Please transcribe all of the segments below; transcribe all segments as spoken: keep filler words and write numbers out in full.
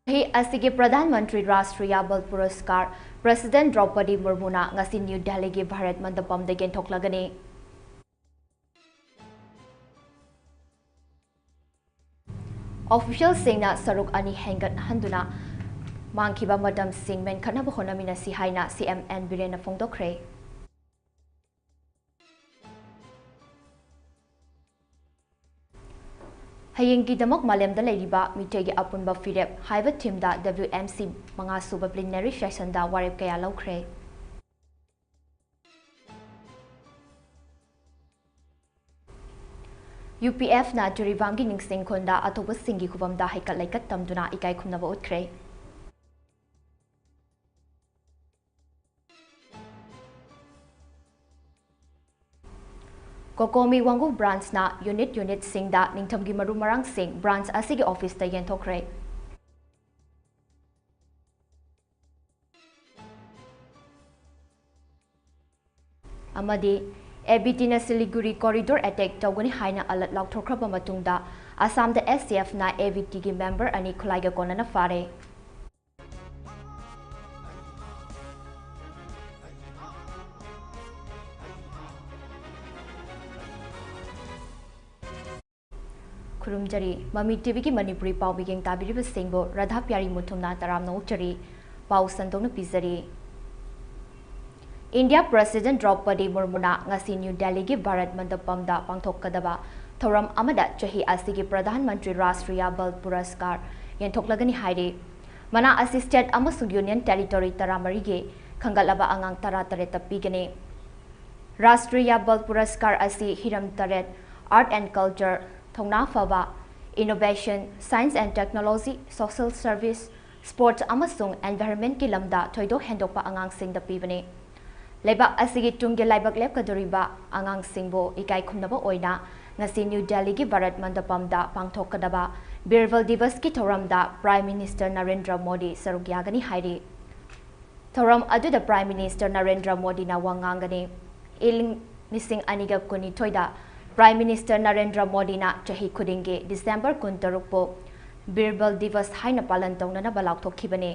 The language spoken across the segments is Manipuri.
ꯆꯍꯤ ꯑꯁꯤꯒꯤ ꯄ꯭ꯔꯙꯥꯟ ꯃꯟꯇ꯭ꯔꯤ ꯔꯥꯁꯇ꯭ꯔꯤꯌꯥ ꯕꯜ ꯄꯨꯔꯁꯀꯥꯔ ꯄ꯭ꯔꯦꯁꯤꯗꯦꯟꯠ ꯗ꯭ꯔꯧꯄꯗꯤ ꯃꯨꯔꯃꯨꯅ ꯉꯁꯤ ꯅ꯭ꯌꯨ ꯗꯦꯜꯂꯤꯒꯤ ꯚꯥꯔꯠ ꯃꯟꯗꯄꯝꯗ ꯌꯦꯟꯊꯣꯛꯂꯒꯅꯤ꯫ ꯑꯣꯐꯤꯁꯤꯌꯦꯜꯁꯤꯡꯅ ꯁꯔꯨꯛ ꯑꯅꯤ ꯍꯦꯟꯒꯠꯍꯟꯗꯨꯅ ꯃꯥꯡꯈꯤꯕ ꯃꯇꯝꯁꯤꯡ ꯃꯦꯟꯈꯠꯅꯕ ꯍꯣꯠꯅꯃꯤꯟꯅꯁꯤ ꯍꯥꯏꯅ ꯁꯤ ꯑꯦꯝ ꯑꯦꯟ ꯕꯤꯔꯦꯟꯅ ꯐꯣꯡꯗꯣꯛꯈ꯭ꯔꯦ꯫ ꯍꯌꯦꯡꯒꯤꯗꯃꯛ ꯃꯥꯂꯦꯝꯗ ꯂꯩꯔꯤꯕ ꯃꯤꯇꯩꯒꯤ ꯑꯄꯨꯟꯕ ꯐꯤꯔꯦꯞ ꯍꯥꯏꯕ ꯊꯤꯝꯗ ꯗꯕ꯭ꯂꯤꯎ ꯑꯦꯝ ꯁꯤ ꯃꯉꯥꯁꯨꯕ ꯄ꯭ꯂꯤꯅꯔꯤ ꯁꯦꯁꯟꯗ ꯋꯥꯔꯦꯞ ꯀꯌꯥ ꯂꯧꯈ꯭ꯔꯦ꯫ ꯌꯨ ꯄꯤ ꯑꯦꯐꯅ ꯖꯤꯔꯤꯕꯥꯝꯒꯤ ꯅꯤꯡꯁꯤꯡ ꯈꯨꯟꯗ ꯑꯇꯣꯞꯄꯁꯤꯡꯒꯤ ꯈꯨꯕꯝꯗ ꯍꯩꯀꯠ ꯂꯩꯀꯠ ꯇꯝꯗꯨꯅ ꯏꯀꯥꯏ ꯈꯨꯝꯅꯕ ꯎꯠꯈ꯭ꯔꯦ꯫ ꯀꯣꯀꯣꯃꯤ ꯋꯥꯡꯒꯨ ꯕ꯭ꯔꯥꯟꯆꯅ ꯌꯨꯅꯤꯠ ꯌꯨꯅꯤꯠꯁꯤꯡꯗ ꯅꯤꯡꯊꯝꯒꯤ ꯃꯔꯨ ꯃꯔꯥꯡꯁꯤꯡ ꯕ꯭ꯔꯥꯟꯆ ꯑꯁꯤꯒꯤ ꯑꯣꯐꯤꯁꯇ ꯌꯦꯟꯊꯣꯛꯈ꯭ꯔꯦ꯫ ꯑꯃꯗꯤ ꯑꯦ ꯕꯤ ꯇꯤꯅ ꯁꯤꯂꯤꯒꯨꯔꯤ ꯀꯣꯔꯤꯗꯣꯔ ꯑꯦꯇꯦꯛ ꯇꯧꯒꯅꯤ ꯍꯥꯏꯅ ꯑꯂꯔꯠ ꯂꯥꯎꯊꯣꯛꯈ꯭ꯔꯕ ꯃꯇꯨꯡꯗ ꯑꯁꯥꯝꯗ ꯑꯦꯁ ꯇꯤ ꯑꯦꯐꯅ ꯑꯦ ꯕꯤ ꯇꯤꯒꯤ ꯃꯦꯝꯕꯔ ꯑꯅꯤ ꯈꯨꯠꯂꯥꯏꯒ ꯀꯣꯟꯅꯅ ꯐꯥꯔꯦ꯫ ꯈꯨꯔꯨꯝꯖꯔꯤ꯫ ꯃꯃꯤ ꯇꯤꯚꯤꯒꯤ ꯃꯅꯤꯄꯨꯔꯤ ꯄꯥꯎ ꯃꯤꯠꯌꯦꯡ ꯇꯥꯕꯤꯔꯤꯕꯁꯤꯡꯕꯨ ꯔꯥꯙꯥ ꯄꯤꯌꯥꯔꯤ ꯃꯨꯊꯨꯝꯅ ꯇꯔꯥꯝꯅ ꯑꯣꯛꯆꯔꯤ꯫ ꯄꯥꯎ ꯁꯟꯗꯣꯛꯅ ꯄꯤꯖꯔꯤ꯫ ꯏꯟꯗꯤꯌꯥ ꯄ꯭ꯔꯦꯁꯤꯗꯦꯟꯠ ꯗ꯭ꯔꯧꯄꯗꯤ ꯃꯨꯔꯃꯨꯅ ꯉꯁꯤ ꯅ꯭ꯌꯨ ꯗꯦꯜꯂꯤꯒꯤ ꯚꯥꯔꯠ ꯃꯟꯗꯄꯝꯗ ꯄꯥꯡꯊꯣꯛꯀꯗꯕ ꯊꯧꯔꯝ ꯑꯃꯗ ꯆꯍꯤ ꯑꯁꯤꯒꯤ ꯄ꯭ꯔꯙꯥꯟ ꯃꯟꯇ꯭ꯔꯤ ꯔꯥꯁꯇ꯭ꯔꯤꯌꯥ ꯕꯜ ꯄꯨꯔꯁꯀꯥꯔ ꯌꯦꯟꯊꯣꯛꯂꯒꯅꯤ ꯍꯥꯏꯔꯤ꯫ ꯃꯅꯥ ꯑꯁꯤ ꯁ꯭ꯇꯦꯠ ꯑꯃꯁꯨꯡ ꯌꯨꯅꯤꯌꯟ ꯇꯦꯔꯤꯇꯣꯔꯤ ꯇꯔꯥꯃꯔꯤꯒꯤ ꯈꯟꯒꯠꯂꯕ ꯑꯉꯥꯡ ꯇꯔꯥꯇꯔꯦꯠꯇ ꯄꯤꯒꯅꯤ꯫ ꯔꯥꯁꯇ꯭ꯔꯤꯌꯥ ꯕꯜ ꯄꯨꯔꯁꯀꯥꯔ ꯑꯁꯤ ꯍꯤꯔꯝ ꯇꯔꯦꯠ, Art and Culture, ꯊꯧꯅꯥ ꯐꯕ, Innovation, Science and Technology, Social Service, Sports ꯑꯃꯁꯨꯡ Environmentꯀꯤ ꯂꯝꯗ ꯊꯣꯏꯗꯣꯛ ꯍꯦꯟꯗꯣꯛꯄ ꯑꯉꯥꯡꯁꯤꯡꯗ ꯄꯤꯕꯅꯤ꯫ ꯂꯩꯕꯥꯛ ꯑꯁꯤꯒꯤ ꯇꯨꯡꯒꯤ ꯂꯥꯏꯕꯛ ꯂꯦꯞꯀꯗꯧꯔꯤꯕ ꯑꯉꯥꯡꯁꯤꯡꯕꯨ ꯏꯀꯥꯏ ꯈꯨꯝꯅꯕ ꯑꯣꯏꯅ ꯉꯁꯤ ꯅ꯭ꯌꯨ ꯗꯦꯜꯂꯤꯒꯤ ꯚꯥꯔꯠ ꯃꯟꯗꯄꯝꯗ ꯄꯥꯡꯊꯣꯛꯀꯗꯕ ꯕꯤꯔꯕꯜ ꯗꯤꯕꯁꯀꯤ ꯊꯧꯔꯝꯗ ꯄ꯭ꯔꯥꯏꯝ ꯃꯤꯅꯤꯁꯇꯔ ꯅꯔꯦꯟꯗ꯭ꯔ ꯃꯣꯗꯤ ꯁꯔꯨꯛ ꯌꯥꯒꯅꯤ ꯍꯥꯏꯔꯤ꯫ ꯊꯧꯔꯝ ꯑꯗꯨꯗ ꯄ꯭ꯔꯥꯏꯝ ꯃꯤꯅꯤꯁꯇꯔ ꯅꯔꯦꯟꯗ꯭ꯔ ꯃꯣꯗꯤꯅ ꯋꯥ ꯉꯥꯡꯒꯅꯤ꯫ ꯏꯪ ꯂꯤꯁꯤꯡ ꯑꯅꯤꯒ ꯀꯨꯟꯅꯤꯊꯣꯏꯗ ꯄ꯭ꯔꯥꯏꯝ ꯃꯤꯅꯤꯁꯇꯔ ꯅꯔꯦꯟꯗ꯭ꯔ ꯃꯣꯗꯤꯅ ꯆꯍꯤ ꯈꯨꯗꯤꯡꯒꯤ ꯗꯤꯁꯦꯝꯕꯔ ꯀꯨꯟꯇꯔꯨꯛꯄꯨ ꯕꯤꯔ ꯕꯜ ꯗꯤꯕꯁ ꯍꯥꯏꯅ ꯄꯥꯂꯟ ꯇꯧꯅꯅꯕ ꯂꯥꯎꯊꯣꯛꯈꯤꯕꯅꯤ꯫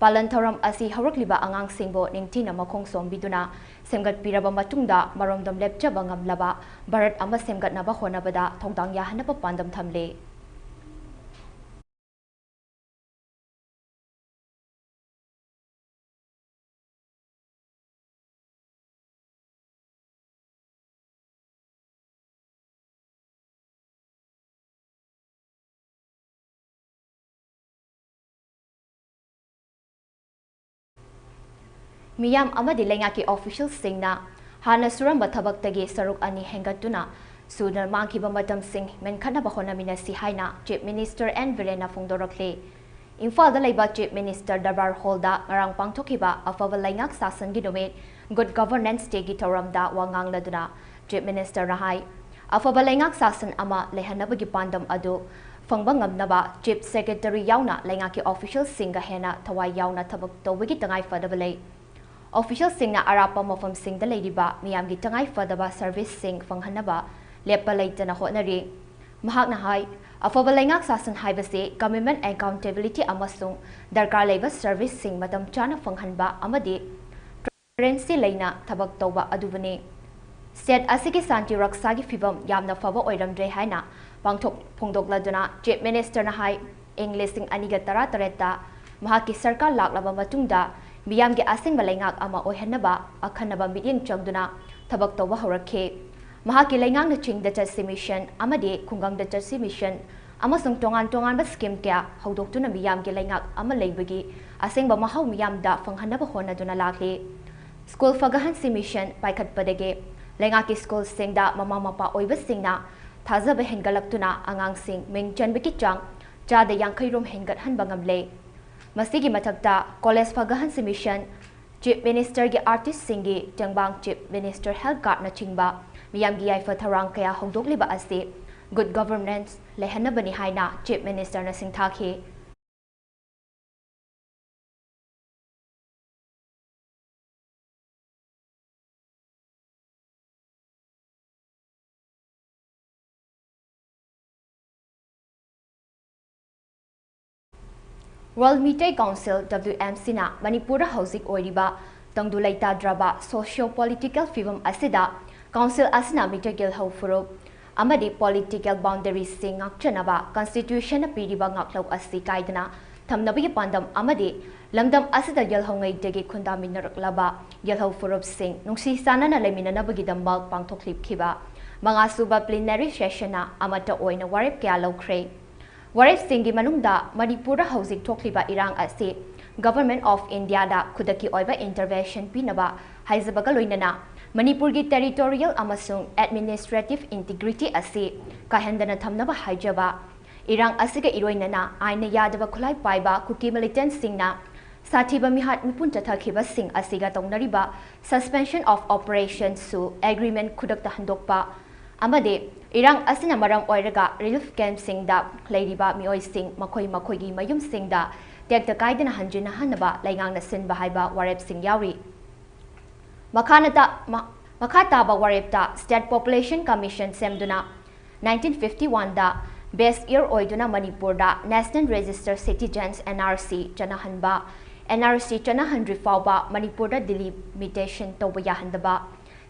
ꯄꯥꯂꯟ ꯊꯧꯔꯝ ꯑꯁꯤ ꯍꯧꯔꯛꯂꯤꯕ ꯑꯉꯥꯡꯁꯤꯡꯕꯨ ꯅꯤꯡꯊꯤꯅ ꯃꯈꯣꯡ ꯁꯣꯝꯕꯤꯗꯨꯅ ꯁꯦꯝꯒꯠꯄꯤꯔꯕ ꯃꯇꯨꯡꯗ ꯃꯔꯣꯝꯗꯣꯝ ꯂꯦꯞꯆꯕ ꯉꯝꯂꯕ ꯚꯥꯔꯠ ꯑꯃ ꯁꯦꯝꯒꯠꯅꯕ ꯍꯣꯠꯅꯕꯗ ꯊꯧꯗꯥꯡ ꯌꯥꯍꯟꯅꯕ ꯄꯥꯟꯗꯝ ꯊꯝꯂꯤ꯫ ꯃꯤꯌꯥꯝ ꯑꯃꯗꯤ ꯂꯩꯉꯥꯛꯀꯤ ꯑꯣꯐꯤꯁꯤꯌꯦꯜꯁꯤꯡꯅ ꯍꯥꯟꯅ ꯁꯨꯔꯝꯕ ꯊꯕꯛꯇꯒꯤ ꯁꯔꯨꯛ ꯑꯅꯤ ꯍꯦꯟꯒꯠꯇꯨꯅ ꯁꯨꯗꯅ ꯃꯥꯡꯈꯤꯕ ꯃꯇꯝꯁꯤꯡ ꯃꯦꯟꯈꯠꯅꯕ ꯍꯣꯠꯅꯃꯤꯟꯅꯁꯤ ꯍꯥꯏꯅ ꯆꯤꯐ ꯃꯤꯅꯤꯁꯇꯔ ꯑꯦꯟ ꯕꯤꯔꯦꯟꯅ ꯐꯣꯡꯗꯣꯔꯛꯂꯤ꯫ ꯏꯝꯐꯥꯜꯗ ꯂꯩꯕ ꯆꯤꯐ ꯃꯤꯅꯤꯁꯇꯔ ꯗꯔꯕꯥꯔ ꯍꯣꯜꯗ ꯉꯔꯥꯡ ꯄꯥꯡꯊꯣꯛꯈꯤꯕ ꯑꯐꯕ ꯂꯩꯉꯥꯛ ꯁꯥꯁꯟꯒꯤ ꯅꯨꯃꯤꯠ, ꯒꯨꯗ ꯒꯚꯔꯅꯦꯟꯁ ꯗꯦꯒꯤ ꯊꯧꯔꯝꯗ ꯋꯥ ꯉꯥꯡꯂꯗꯨꯅ ꯆꯤꯐ ꯃꯤꯅꯤꯁꯇꯔꯅ ꯍꯥꯏ, ꯑꯐꯕ ꯂꯩꯉꯥꯛ ꯁꯥꯁꯟ ꯑꯃ ꯂꯩꯍꯟꯅꯕꯒꯤ ꯄꯥꯟꯗꯝ ꯑꯗꯨ ꯐꯪꯕ ꯉꯝꯅꯕ ꯆꯤꯐ ꯁꯦꯀ꯭ꯔꯦꯇꯔꯤ ꯌꯥꯎꯅ ꯂꯩꯉꯥꯛꯀꯤ ꯑꯣꯐꯤꯁꯤꯌꯦꯜꯁꯤꯡꯒ ꯍꯦꯟꯅ ꯊꯋꯥꯏ ꯌꯥꯎꯅ ꯊꯕꯛ ꯇꯧꯕꯒꯤ ꯇꯉꯥꯏ ꯐꯗꯕ ꯂꯩ꯫ ꯑꯣꯐꯤꯁꯤꯌꯦꯜꯁꯤꯡꯅ ꯑꯔꯥꯞꯄ ꯃꯐꯝꯁꯤꯡꯗ ꯂꯩꯔꯤꯕ ꯃꯤꯌꯥꯝꯒꯤ ꯇꯉꯥꯏ ꯐꯗꯕ ꯁꯔꯚꯤꯁꯁꯤꯡ ꯐꯪꯍꯟꯅꯕ ꯂꯦꯞꯄ ꯂꯩꯇꯅ ꯍꯣꯠꯅꯔꯤ꯫ ꯃꯍꯥꯛꯅ ꯍꯥꯏ, ꯑꯐꯕ ꯂꯩꯉꯥꯛ ꯁꯥꯁꯟ ꯍꯥꯏꯕꯁꯤ ꯀꯃꯤꯠꯃꯦꯟ, ꯑꯦꯀꯥꯎꯟꯇꯦꯕꯤꯂꯤꯇꯤ ꯑꯃꯁꯨꯡ ꯗꯔꯀꯥꯔ ꯂꯩꯕ ꯁꯔꯚꯤꯁꯁꯤꯡ ꯃꯇꯝ ꯆꯥꯅ ꯐꯪꯍꯟꯕ ꯑꯃꯗꯤ ꯇ꯭ꯔꯥꯟꯁꯄꯔꯦꯟꯁꯤ ꯂꯩꯅ ꯊꯕꯛ ꯇꯧꯕ ꯑꯗꯨꯕꯨꯅꯤ꯫ ꯁ꯭ꯇꯦꯠ ꯑꯁꯤꯒꯤ ꯁꯥꯟꯇꯤ ꯔꯛꯁꯥꯒꯤ ꯐꯤꯚꯝ ꯌꯥꯝꯅ ꯐꯕ ꯑꯣꯏꯔꯝꯗ꯭ꯔꯦ ꯍꯥꯏꯅ ꯄꯥꯡꯊꯣꯛ ꯐꯣꯡꯗꯣꯛꯂꯗꯨꯅ ꯆꯤꯐ ꯃꯤꯅꯤꯁꯇꯔꯅ ꯍꯥꯏ, ꯏꯪ ꯂꯤꯁꯤꯡ ꯑꯅꯤꯒ ꯇꯔꯥꯇꯔꯦꯠꯇ ꯃꯍꯥꯛꯀꯤ ꯁꯔꯀꯥꯔ ꯂꯥꯛꯂꯕ ꯃꯇꯨꯡꯗ ꯃꯤꯌꯥꯝꯒꯤ ꯑꯁꯦꯡꯕ ꯂꯩꯉꯥꯛ ꯑꯃ ꯑꯣꯏꯍꯟꯅꯕ ꯑꯈꯟꯅꯕ ꯃꯤꯠꯌꯦꯡ ꯆꯪꯗꯨꯅ ꯊꯕꯛ ꯇꯧꯕ ꯍꯧꯔꯛꯈꯤ꯫ ꯃꯍꯥꯛꯀꯤ ꯂꯩꯉꯥꯛꯅ ꯆꯤꯡꯗ ꯆꯠꯁꯤ ꯃꯤꯁꯟ ꯑꯃꯗꯤ ꯈꯨꯡꯒꯪꯗ ꯆꯠꯁꯤ ꯃꯤꯁꯟ ꯑꯃꯁꯨꯡ ꯇꯣꯉꯥꯟ ꯇꯣꯉꯥꯟꯕ ꯁ꯭ꯀꯤꯝ ꯀꯌꯥ ꯍꯧꯗꯣꯛꯇꯨꯅ ꯃꯤꯌꯥꯝꯒꯤ ꯂꯩꯉꯥꯛ ꯑꯃ ꯂꯩꯕꯒꯤ ꯑꯁꯦꯡꯕ ꯃꯍꯥꯎ ꯃꯤꯌꯥꯝꯗ ꯐꯪꯍꯟꯅꯕ ꯍꯣꯠꯅꯗꯨꯅ ꯂꯥꯛꯂꯤ꯫ ꯁ꯭ꯀꯨꯜ ꯐꯒꯠꯍꯟꯁꯤ ꯃꯤꯁꯟ ꯄꯥꯏꯈꯠꯄꯗꯒꯤ ꯂꯩꯉꯥꯛꯀꯤ ꯁ꯭ꯀꯨꯜꯁꯤꯡꯗ ꯃꯃꯥ ꯃꯄꯥ ꯑꯣꯏꯕꯁꯤꯡꯅ ꯊꯥꯖꯕ ꯍꯦꯟꯒꯠꯂꯛꯇꯨꯅ ꯑꯉꯥꯡꯁꯤꯡ ꯃꯤꯡ ꯆꯟꯕꯒꯤ ꯆꯥꯡ ꯆꯥꯗ ꯌꯥꯡꯈꯩ ꯔꯣꯝ ꯍꯦꯟꯒꯠꯍꯟꯕ ꯉꯝꯂꯦ꯫ ꯃꯁꯤꯒꯤ ꯃꯊꯛꯇ ꯀꯣꯂꯦꯖ ꯐꯒꯠꯍꯟꯁꯤ ꯃꯤꯁꯟ, ꯆꯤꯐ ꯃꯤꯅꯤꯁꯇꯔꯒꯤ ꯑꯥꯔꯇꯤꯁꯁꯤꯡꯒꯤ ꯇꯦꯡꯕꯥꯡ, ꯆꯤꯐ ꯃꯤꯅꯤꯁꯇꯔ ꯍꯦꯜꯊ ꯀꯥꯔꯗꯅꯆꯤꯡꯕ ꯃꯤꯌꯥꯝꯒꯤ ꯌꯥꯏꯐ ꯊꯧꯔꯥꯡ ꯀꯌꯥ ꯍꯧꯗꯣꯛꯂꯤꯕ ꯑꯁꯤ ꯒꯨꯗ ꯒꯚꯔꯅꯦꯟꯁ ꯂꯩꯍꯟꯅꯕꯅꯤ ꯍꯥꯏꯅ chief ꯃꯤꯅꯤꯁꯇꯔꯅ ꯁꯤꯡꯊꯥꯈꯤ꯫ World Meitei Council, W M C ꯅ ꯃꯅꯤꯄꯨꯔꯗ ꯍꯧꯖꯤꯛ ꯑꯣꯏꯔꯤꯕ ꯇꯪꯗꯨ ꯂꯩꯇꯥꯗ꯭ꯔꯕ socio-political ꯐꯤꯕꯝ ꯑꯁꯤꯗ council ꯑꯁꯤꯅ ꯃꯤꯇꯩ ꯒꯦꯜꯍꯧ ꯐꯨꯔꯨꯞ ꯑꯃꯗꯤ political boundariesꯁꯤꯡ ꯉꯥꯛꯆꯅꯕ constitutionꯅ ꯄꯤꯔꯤꯕ ꯉꯥꯛꯂꯧ ꯑꯁꯤ ꯀꯥꯏꯗꯅ ꯊꯝꯅꯕꯒꯤ ꯄꯥꯟꯗꯝ ꯑꯃꯗꯤ ꯂꯝꯗꯝ ꯑꯁꯤꯗ ꯒꯦꯜꯍꯧꯉꯩꯗꯒꯤ ꯈꯨꯟꯗꯥꯃꯤꯟꯅꯔꯛꯂꯕ ꯒꯦꯜꯍꯧ ꯐꯨꯔꯨꯞꯁꯤꯡ ꯅꯨꯡꯁꯤ ꯆꯥꯟꯅꯅ ꯂꯩꯃꯤꯟꯅꯅꯕꯒꯤꯗꯃꯛ ꯄꯥꯡꯊꯣꯛꯂꯤꯕꯈꯤꯕ ꯃꯉꯥꯁꯨꯕ plenary sessionꯅ ꯑꯃꯠꯇ ꯑꯣꯏꯅ ꯋꯥꯔꯦꯞ ꯀꯌꯥ ꯂꯧꯈ꯭ꯔꯦ꯫ ꯋꯥꯔꯦꯞꯁꯤꯡꯒꯤ ꯃꯅꯨꯡꯗ ꯃꯅꯤꯄꯨꯔꯗ ꯍꯧꯖꯤꯛ ꯊꯣꯛꯂꯤꯕ ꯏꯔꯥꯡ ꯑꯁꯤ Government of Indiaꯗ ꯈꯨꯗꯛꯀꯤ ꯑꯣꯏꯕ intervention ꯄꯤꯅꯕ ꯍꯥꯏꯖꯕꯒ ꯂꯣꯏꯅꯅ ꯃꯅꯤꯄꯨꯔꯒꯤ territorial ꯑꯃꯁꯨꯡ administrative integrity ꯑꯁꯤ ꯀꯥꯏꯍꯟꯗꯅ ꯊꯝꯅꯕ ꯍꯥꯏꯖꯕ, ꯏꯔꯥꯡ ꯑꯁꯤꯒ ꯏꯔꯣꯏꯅꯅ ꯑꯥꯏꯟꯅ ꯌꯥꯗꯕ ꯈꯨꯠꯂꯥꯏ ꯄꯥꯏꯕ ꯀꯨꯀꯤ militantꯁꯤꯡꯅ ꯁꯥꯊꯤꯕ ꯃꯤꯍꯥꯠ ꯃꯤꯄꯨꯟ ꯆꯠꯊꯈꯤꯕꯁꯤꯡ ꯑꯁꯤꯒ ꯇꯧꯅꯔꯤꯕ suspension of operationꯁꯨ agreement ꯈꯨꯗꯛꯇ ꯍꯟꯗꯣꯛꯄ ꯑꯃꯗꯤ ꯏꯔꯥꯡ ꯑꯁꯤꯅ ꯃꯔꯝ ꯑꯣꯏꯔꯒ relief campꯁꯤꯡꯗ ꯂꯩꯔꯤꯕ ꯃꯤꯑꯣꯏꯁꯤꯡ ꯃꯈꯣꯏ ꯃꯈꯣꯏꯒꯤ ꯃꯌꯨꯝꯁꯤꯡꯗ ꯇꯦꯛꯇ ꯀꯥꯏꯗꯅ ꯍꯟꯖꯤꯟꯅꯍꯟꯅꯕ ꯂꯩꯉꯥꯛꯅ ꯁꯤꯟꯕ ꯍꯥꯏꯕ ꯋꯥꯔꯦꯞꯁꯤꯡ ꯌꯥꯎꯔꯤ꯫ ꯃꯈꯥꯅ ꯇ-, ꯃ-, ꯃꯈꯥ ꯇꯥꯕ ꯋꯥꯔꯦꯞꯇ State Population Commission ꯁꯦꯝꯗꯨꯅ nineteen fifty-oneꯗ base year ꯑꯣꯏꯗꯨꯅ ꯃꯅꯤꯄꯨꯔꯗ National Register Citizens, N R C, ꯆꯠꯅꯍꯟꯕ, N R C ꯆꯠꯅꯍꯟꯗ꯭ꯔꯤ ꯐꯥꯎꯕ ꯃꯅꯤꯄꯨꯔꯗ delimitation ꯇꯧꯕ ꯌꯥꯍꯟꯗꯕ,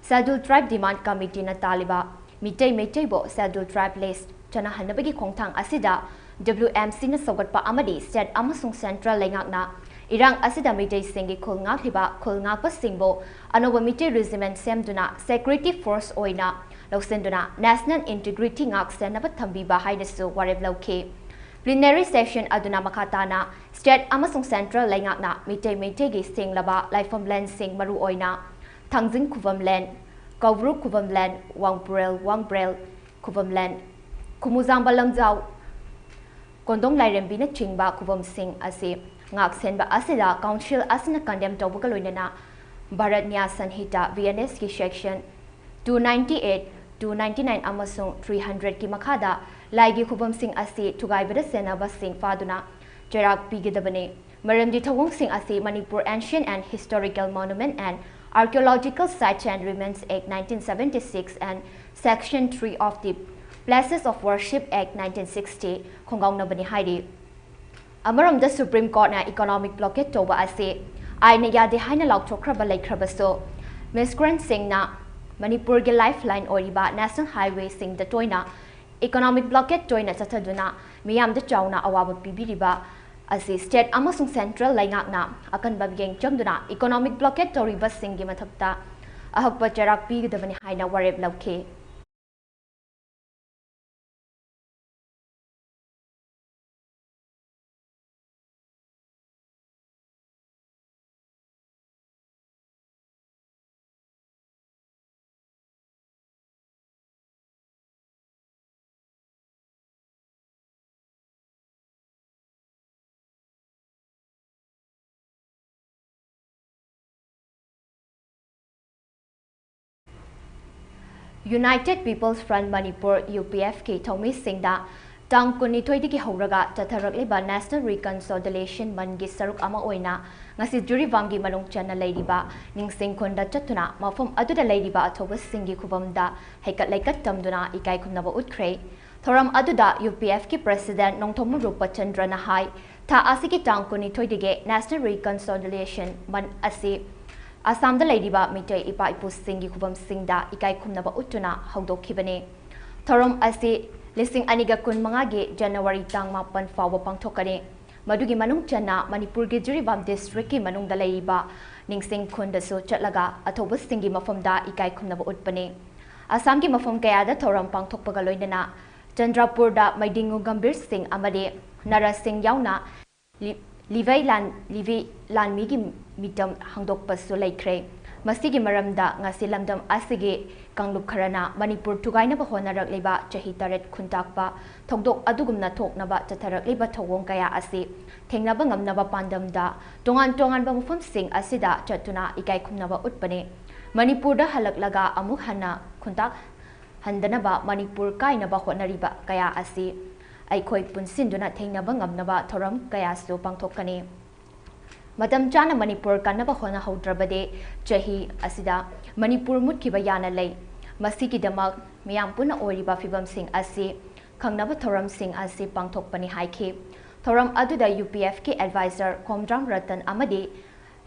Scheduled Tribe Demand Committeeꯅ ꯇꯥꯜꯂꯤꯕ Meitei ꯃꯩꯇꯩꯕꯨ Scheduled Tribe list ꯆꯠꯅꯍꯟꯅꯕꯒꯤ ꯈꯣꯡꯊꯥꯡ ꯑꯁꯤꯗ W M Cꯅ ꯁꯧꯒꯠꯄ ꯑꯃꯗꯤ state ꯑꯃꯁꯨꯡ central ꯂꯩꯉꯥꯛꯅ ꯏꯔꯥꯡ ꯑꯁꯤꯗ ꯃꯤꯇꯩꯁꯤꯡꯒꯤ ꯈꯨꯜ ꯉꯥꯛꯂꯤꯕ ꯈꯨꯜ ꯉꯥꯛꯄꯁꯤꯡꯕꯨ ꯑꯅꯧꯕ ꯃꯤꯇꯩ regiment ꯁꯦꯝꯗꯨꯅ security force ꯑꯣꯏꯅ ꯂꯧꯁꯤꯟꯗꯨꯅ national integrity ꯉꯥꯛ ꯁꯦꯟꯅꯕ ꯊꯝꯕꯤꯕ ꯍꯥꯏꯅꯁꯨ ꯋꯥꯔꯦꯞ ꯂꯧꯈꯤ꯫ Plenary session ꯑꯗꯨꯅ ꯃꯈꯥ ꯇꯥꯅ state ꯑꯃꯁꯨꯡ central ꯂꯩꯉꯥꯛꯅ ꯃꯤꯇꯩ ꯃꯩꯇꯩꯒꯤ ꯁꯦꯡꯂꯕ ꯂꯥꯏꯐꯝ landꯁꯤꯡ, ꯃꯔꯨꯑꯣꯏꯅ ꯊꯥꯡꯖꯤꯡ ꯈꯨꯕꯝ land, ꯀꯧꯕ꯭ꯔꯨ ꯈꯨꯕꯝ land, ꯋꯥꯡꯄꯨꯔꯦꯜ ꯋꯥꯡꯕ꯭ꯔꯦꯜ ꯈꯨꯕꯝ land, ꯈꯨꯃꯨꯖꯥꯝꯕ ꯂꯝꯖꯥꯎ, ꯀꯣꯟꯗꯣꯡ ꯂꯥꯏꯔꯦꯝꯕꯤꯅꯆꯤꯡꯕ ꯈꯨꯕꯝꯁꯤꯡ ꯑꯁꯤ ꯉꯥꯛ ꯁꯦꯟꯕ ꯑꯁꯤꯗ council ꯑꯁꯤꯅ condemn ꯇꯧꯕꯒ ꯂꯣꯏꯅꯅ ꯚꯥꯔꯠ ꯅ꯭ꯌꯥ ꯁꯟꯍꯤꯇꯥ, V N S ꯀꯤ section two ninety-eight, two ninety-nine ꯑꯃꯁꯨꯡ three hundred ꯀꯤ ꯃꯈꯥꯗ ꯂꯥꯏꯒꯤ ꯈꯨꯕꯝꯁꯤꯡ ꯑꯁꯤ ꯊꯨꯒꯥꯏꯕꯗ ꯁꯦꯟꯅꯕꯁꯤꯡ ꯐꯥꯗꯨꯅ ꯆꯩꯔꯥꯛ ꯄꯤꯒꯗꯕꯅꯤ꯫ ꯃꯔꯝꯗꯤ ꯊꯧꯑꯣꯡꯁꯤꯡ ꯑꯁꯤ Manipur Ancient and Historical Monument and Archaeological Sites and Remains Act nineteen seventy-six and Section three of the Places of Worship Act nineteen sixty ꯈꯣꯡꯒꯥꯎꯅꯕꯅꯤ ꯍꯥꯏꯔꯤ꯫ ꯑꯃꯔꯣꯝꯗ Supreme Courtꯅ economic blockade ꯇꯧꯕ ꯑꯁꯤ ꯑꯥꯏꯟꯅ ꯌꯥꯗꯦ ꯍꯥꯏꯅ ꯂꯥꯎꯊꯣꯛꯈ꯭ꯔꯕ ꯂꯩꯈ꯭ꯔꯕꯁꯨ, migrantꯁꯤꯡꯅ ꯃꯅꯤꯄꯨꯔꯒꯤ lifeline ꯑꯣꯏꯔꯤꯕ national highwayꯁꯤꯡꯗ ꯇꯣꯏꯅ economic blockade ꯇꯣꯏꯅ ꯆꯠꯊꯗꯨꯅ ꯃꯤꯌꯥꯝꯗ ꯆꯥꯎꯅ ꯑꯋꯥꯕ ꯄꯤꯕꯤꯔꯤꯕ ꯑꯁꯤ state ꯑꯃꯁꯨꯡ central ꯂꯩꯉꯥꯛꯅ ꯑꯀꯟꯕ ꯃꯤꯠꯌꯦꯡ ꯆꯪꯗꯨꯅ economic blockade ꯇꯧꯔꯤꯕꯁꯤꯡꯒꯤ ꯃꯊꯛꯇ ꯑꯍꯛꯄ ꯆꯩꯔꯥꯛ ꯄꯤꯒꯗꯕꯅꯤ ꯍꯥꯏꯅ ꯋꯥꯔꯦꯞ ꯂꯧꯈꯤ꯫ United People's Front Manipur, UPFꯀꯤ ꯊꯧꯃꯤꯁꯤꯡꯗ ꯇꯥꯡ ꯀꯨꯟꯅꯤꯊꯣꯏꯗꯒꯤ ꯍꯧꯔꯒ ꯆꯠꯊꯔꯛꯂꯤꯕ National Reconciliation Monthꯀꯤ ꯁꯔꯨꯛ ꯑꯃ ꯑꯣꯏꯅ ꯉꯁꯤ ꯖꯤꯔꯤꯕꯥꯝꯒꯤ ꯃꯅꯨꯡ ꯆꯟꯅ ꯂꯩꯔꯤꯕ ꯅꯤꯡꯁꯤꯡ ꯈꯨꯟꯗ ꯆꯠꯇꯨꯅ ꯃꯐꯝ ꯑꯗꯨꯗ ꯂꯩꯔꯤꯕ ꯑꯊꯧꯕꯁꯤꯡꯒꯤ ꯈꯨꯕꯝꯗ ꯍꯩꯀꯠ ꯂꯩꯀꯠ ꯇꯝꯗꯨꯅ ꯏꯀꯥꯏ ꯈꯨꯝꯅꯕ ꯎꯠꯈ꯭ꯔꯦ꯫ ꯊꯧꯔꯝ ꯑꯗꯨꯗ UPFꯀꯤ President ꯅꯣꯡꯊꯣꯝꯕꯝ ꯔꯨꯄꯆꯟꯗ꯭ꯔꯅ ꯍꯥꯏ, ꯊꯥ ꯑꯁꯤꯒꯤ ꯇꯥꯡ ꯀꯨꯟꯅꯤꯊꯣꯏꯗꯒꯤ National Reconciliation Month ꯑꯁꯤ ꯑꯁꯥꯝꯗ ꯂꯩꯔꯤꯕ ꯃꯤꯇꯩ ꯏꯄꯥ ꯏꯄꯨꯁꯤꯡꯒꯤ ꯈꯨꯕꯝꯁꯤꯡꯗ ꯏꯀꯥꯏ ꯈꯨꯝꯅꯕ ꯎꯠꯇꯨꯅ ꯍꯧꯗꯣꯛꯈꯤꯕꯅꯤ꯫ ꯊꯧꯔꯝ ꯑꯁꯤ ꯂꯤꯁꯤꯡ ꯑꯅꯤꯒ ꯀꯨꯟꯃꯉꯥꯒꯤ January ꯇꯥꯡ ꯃꯥꯄꯟ ꯐꯥꯎꯕ ꯄꯥꯡꯊꯣꯛꯀꯅꯤ꯫ ꯃꯗꯨꯒꯤ ꯃꯅꯨꯡ ꯆꯟꯅ ꯃꯅꯤꯄꯨꯔꯒꯤ ꯖꯤꯔꯤꯕꯥꯝ districtꯀꯤ ꯃꯅꯨꯡꯗ ꯂꯩꯔꯤꯕ ꯅꯤꯡꯁꯤꯡ ꯈꯨꯟꯗꯁꯨ ꯆꯠꯂꯒ ꯑꯊꯧꯕꯁꯤꯡꯒꯤ ꯃꯐꯝꯗ ꯏꯀꯥꯏ ꯈꯨꯝꯅꯕ ꯎꯠꯄꯅꯤ꯫ ꯑꯁꯥꯝꯒꯤ ꯃꯐꯝ ꯀꯌꯥꯗ ꯊꯧꯔꯝ ꯄꯥꯡꯊꯣꯛꯄꯒ ꯂꯣꯏꯅꯅ ꯆꯟꯗ꯭ꯔꯄꯨꯔꯗ ꯃꯩꯗꯤꯡꯉꯨ ꯒꯝꯚꯤꯔ ꯁꯤꯡ ꯑꯃꯗꯤ ꯅꯔꯁ ꯁꯤꯡ ꯌꯥꯎꯅ ꯂꯤ-, ꯂꯤꯚꯩ ꯂꯥꯟ-, ꯂꯤꯚꯤ ꯂꯥꯟꯃꯤꯒꯤ ꯃꯤꯇꯝ ꯍꯥꯡꯗꯣꯛꯄꯁꯨ ꯂꯩꯈ꯭ꯔꯦ꯫ ꯃꯁꯤꯒꯤ ꯃꯔꯝꯗ ꯉꯁꯤ ꯂꯝꯗꯝ ꯑꯁꯤꯒꯤ ꯀꯥꯡꯂꯨꯞ ꯈꯔꯅ ꯃꯅꯤꯄꯨꯔ ꯊꯨꯒꯥꯏꯅꯕ ꯍꯣꯠꯅꯔꯛꯂꯤꯕ ꯆꯍꯤ ꯇꯔꯦꯠ ꯈꯨꯟꯇꯥꯛꯄ ꯊꯧꯗꯣꯛ ꯑꯗꯨꯒꯨꯝꯅ ꯊꯣꯛꯅꯕ ꯆꯠꯊꯔꯛꯂꯤꯕ ꯊꯧꯑꯣꯡ ꯀꯌꯥ ꯑꯁꯤ ꯊꯦꯡꯅꯕ ꯉꯝꯅꯕ ꯄꯥꯟꯗꯝꯗ ꯇꯣꯉꯥꯟ ꯇꯣꯉꯥꯟꯕ ꯃꯐꯝꯁꯤꯡ ꯑꯁꯤꯗ ꯆꯠꯇꯨꯅ ꯏꯀꯥꯏ ꯈꯨꯝꯅꯕ ꯎꯠꯄꯅꯤ꯫ ꯃꯅꯤꯄꯨꯔꯗ ꯍꯜꯂꯛꯂꯒ ꯑꯃꯨꯛ ꯍꯟꯅ ꯈꯨꯟꯇꯥꯛ ꯍꯟꯗꯅꯕ ꯃꯅꯤꯄꯨꯔ ꯀꯥꯏꯅꯕ ꯍꯣꯠꯅꯔꯤꯕ ꯀꯌꯥ ꯑꯁꯤ ꯑꯩꯈꯣꯏ ꯄꯨꯟꯁꯤꯟꯗꯨꯅ ꯊꯦꯡꯅꯕ ꯉꯝꯅꯕ ꯊꯧꯔꯝ ꯀꯌꯥꯁꯨ ꯄꯥꯡꯊꯣꯛꯀꯅꯤ꯫ ꯃꯇꯝ ꯆꯥꯅ ꯃꯅꯤꯄꯨꯔ ꯀꯟꯅꯕ ꯍꯣꯠꯅꯍꯧꯗ꯭ꯔꯕꯗꯤ ꯆꯍꯤ ꯑꯁꯤꯗ ꯃꯅꯤꯄꯨꯔ ꯃꯨꯠꯈꯤꯕ ꯌꯥꯅ ꯂꯩ꯫ ꯃꯁꯤꯒꯤꯗꯃꯛ ꯃꯤꯌꯥꯝ ꯄꯨꯟꯅ ꯑꯣꯏꯔꯤꯕ ꯐꯤꯕꯝꯁꯤꯡ ꯑꯁꯤ ꯈꯪꯅꯕ ꯊꯧꯔꯝꯁꯤꯡ ꯑꯁꯤ ꯄꯥꯡꯊꯣꯛꯄꯅꯤ ꯍꯥꯏꯈꯤ꯫ ꯊꯧꯔꯝ ꯑꯗꯨꯗ UPFꯀꯤ advisor ꯈꯣꯝꯗ꯭ꯔꯥꯝ ꯔꯇꯟ ꯑꯃꯗꯤ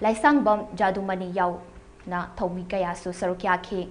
ꯂꯥꯏꯁꯥꯡꯕꯝ ꯖꯥꯗꯨꯃꯅꯤ ꯌꯥꯎꯅ ꯊꯧꯃꯤ ꯀꯌꯥꯁꯨ ꯁꯔꯨꯛ ꯌꯥꯈꯤ꯫